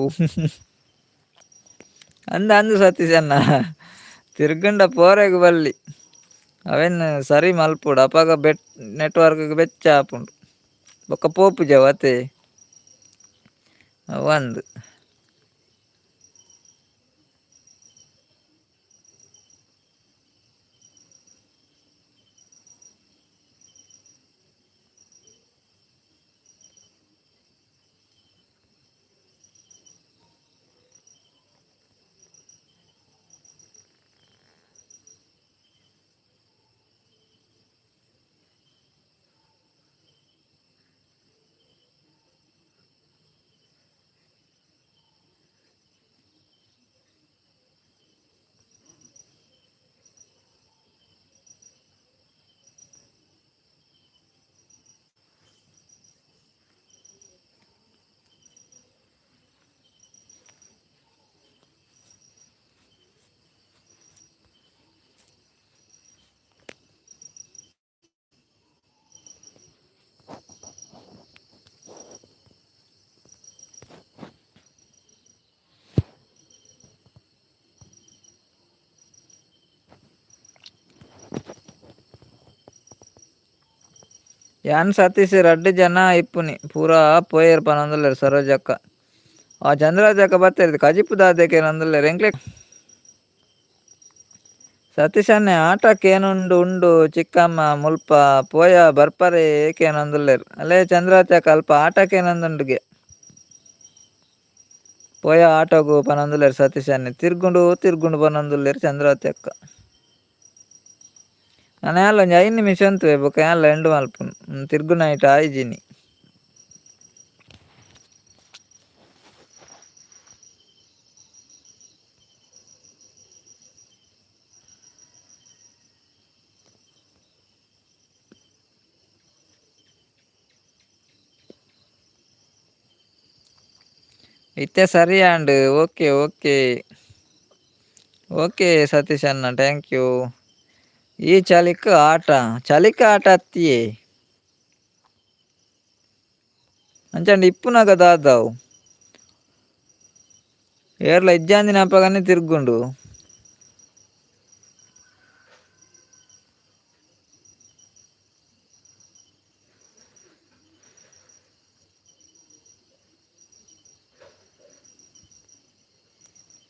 ಅಂದ್ ಅಂದ್ ಸತೀಶಣ್ಣ ತಿರ್ಗುಂಡ ಪೋರೆಗ್ ಬಲ್ಲಿ ಅವೆನ್ ಸರಿ ಮಲ್ಪೊಡು ಅಪಗ ಬೆಟ್ ನೆಟ್ವರ್ಕ್ ಬೆಚ್ಚ ಆಪುಂಡು ಬೊಕ್ಕ ಪೋಪುಜವು ಅತೆ ಅವು ಅಂದ್. ಯಾನ್ ಸತೀಶ್ ರಡ್ಡ್ ಜನ ಇಪ್ಪುನಿ ಪೂರಾ ಪೋಯೆರ್ ಪನೊಂದುಲ್ಲೆರ್ ಸರೋಜಕ್ಕ. ಆ ಚಂದ್ರರಾಜಕ್ಕ ಬತ್ತೆರ್ ಕಜಿಪು ದಾದೆಕೆ ಕೇನೊಂದುಲ್ಲೆರ್ ಎಂಕ್ಲೆ. ಸತೀಶ್ ಅಣ್ಣೆ ಆಟಕ್ಕೇನುಂಡು ಉಂಡು ಚಿಕ್ಕಮ್ಮ ಮುಲ್ಪ ಪೋಯ ಬರ್ಪರೆ ಕೇನೊಂದುಲ್ಲೆರ್. ಅಲ್ಲೇ ಚಂದ್ರಾವತಿ ಅಲ್ಪ ಆಟಕ್ಕೇನೊಂದುಂಡುಗೆ ಪೋಯ ಆಟೋಗು ಪನೊಂದುಲ್ಲೆರ್ ಸತೀಶ್ ಅಣ್ಣೆ. ತಿರ್ಗುಂಡು ತಿರ್ಗುಂಡು ಪನೊಂದುಲ್ಲೆರ್ ಚಂದ್ರಾವತಿ ಅಕ್ಕ. ನನ ಯಾನ್ಲ ಒಂಜಿ 5 ನಿಮಿಷ ಉಂತುವೆ ಬೊಕ ಯಾನ್ಲ ಎಂಡ್ ಮಲ್ಪುನು. ತಿರ್ಗುನೈಟ್ ಆಯಿಜಿನಿ. ಇತ್ತೆ ಸರಿ ಆಂಡ್. ಓಕೆ ಓಕೆ ಓಕೆ ಸತೀಶ್ ಅಣ್ಣ, thank you. ಈ ಚಳಿಕ್ ಆಟ, ಚಳಿಕ್ ಆಟ ಅತ್ತಿಯೇ ಅಂಚಾಂಡ ಇಪ್ಪುನಗ ದಾದಾವು ಏರ್ಲ ಇಜ್ಜಾಂದಿನ ಅಪಗನೆ ತಿರ್ಗುಂಡು.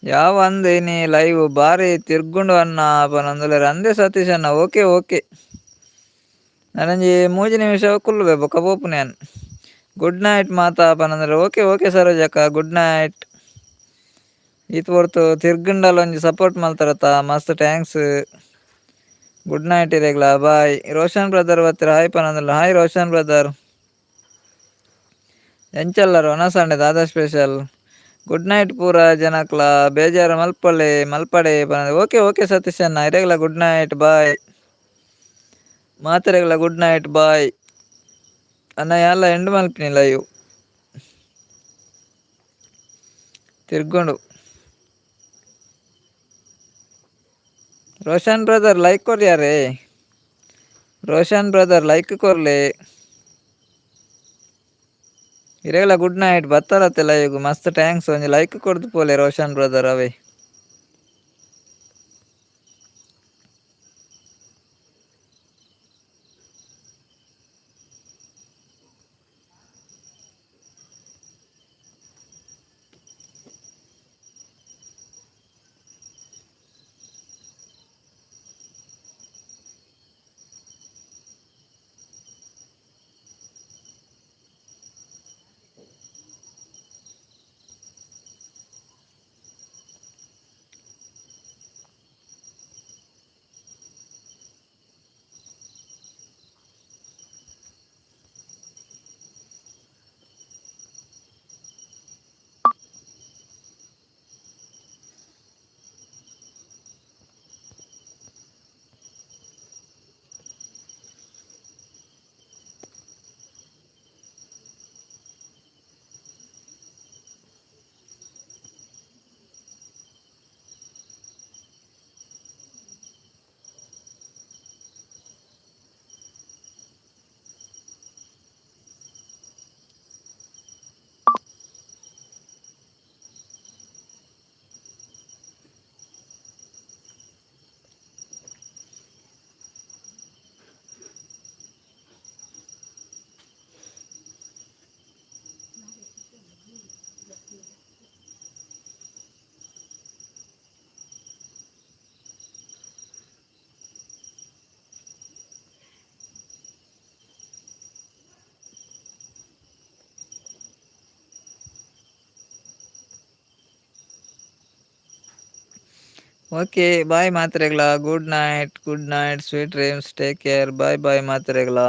ಯಾವ ಅಂದ್ ಇನಿ ಲೈವ್ ಬಾರಿ ತಿರ್ಗುಂಡು ಅಣ್ಣ ಪನೊಂದುಲ್ಲೆರ್. ಅಂದೆ ಸತೀಶ್ ಅಣ್ಣ, ಓಕೆ ಓಕೆ. ನನೊಂಜಿ 3 ನಿಮಿಷ ಕುಲ್ಲುವೆ ಬೊಕ ಪೋಪುನೆ ಯಾನ್. ಗುಡ್ ನೈಟ್ ಮಾತಾ ಪನೊಂದುಲ್ಲೆರ್. ಓಕೆ ಓಕೆ ಸರೋಜಕ್ಕ, ಗುಡ್ ನೈಟ್. ಈತ್ ಪೊರ್ತು ತಿರ್ಗುಂಡಲ ಒಂಜಿ ಸಪೋರ್ಟ್ ಮಲ್ತರತ, ಮಸ್ತ್ thanks. Good night ಇರೆಗ್ಲಾ, ಬಾಯ್. ರೋಷನ್ ಬ್ರದರ್ ಬತ್ತೆರ್, ಹಾಯ್ ಪನೊಂದುಲ್ಲೆರ್. Hi Roshan brother. ಎಂಚಲ್ಲರ್ ಒನಸ್ ಆಂಡ್ ದಾದಾ ಸ್ಪೆಷಲ್? ಗುಡ್ ನೈಟ್ ಪೂರ ಜನಕ್ಲ, ಬೇಜಾರು ಮಲ್ಪಲೆ ಮಲ್ಪಡೆ. ಓಕೆ ಓಕೆ ಸತೀಶ್ ಅಣ್ಣ, ಇರೆಗ್ಲ ಗುಡ್ ನೈಟ್, ಬಾಯ್. ಮಾತೆರೆಗ್ಲ ಗುಡ್ ನೈಟ್, ಬಾಯ್. ಅಣ್ಣ ಯಾನ್ಲ ಎಂಡ್ ಮಲ್ಪಿನಿ ಲೈವ್. ತಿರ್ಗುಂಡು. ರೋಷನ್ ಬ್ರದರ್ ಲೈಕ್ ಕೊರ್ಯಾರೆ? ರೋಷನ್ ಬ್ರದರ್ ಲೈಕ್ ಕೊರ್ಲೆ. ಇರೆಗ್ಲ ಗುಡ್ ನೈಟ್. ಬತ್ತಾರತ್ತೆ ಲೈವ್, ಮಸ್ತ್ thanks. ಒಂಜಿ ಲೈಕ್ ಕೊರ್ದು ಪೋಲೆ ರೋಷನ್ ಬ್ರದರ್ ಅವೇ. ಓಕೆ ಬಾಯ್ ಮಾತೆರೆಗ್ಲ, good night, good night, sweet dreams, take care, bye bye ಮಾತೆರೆಗ್ಲ.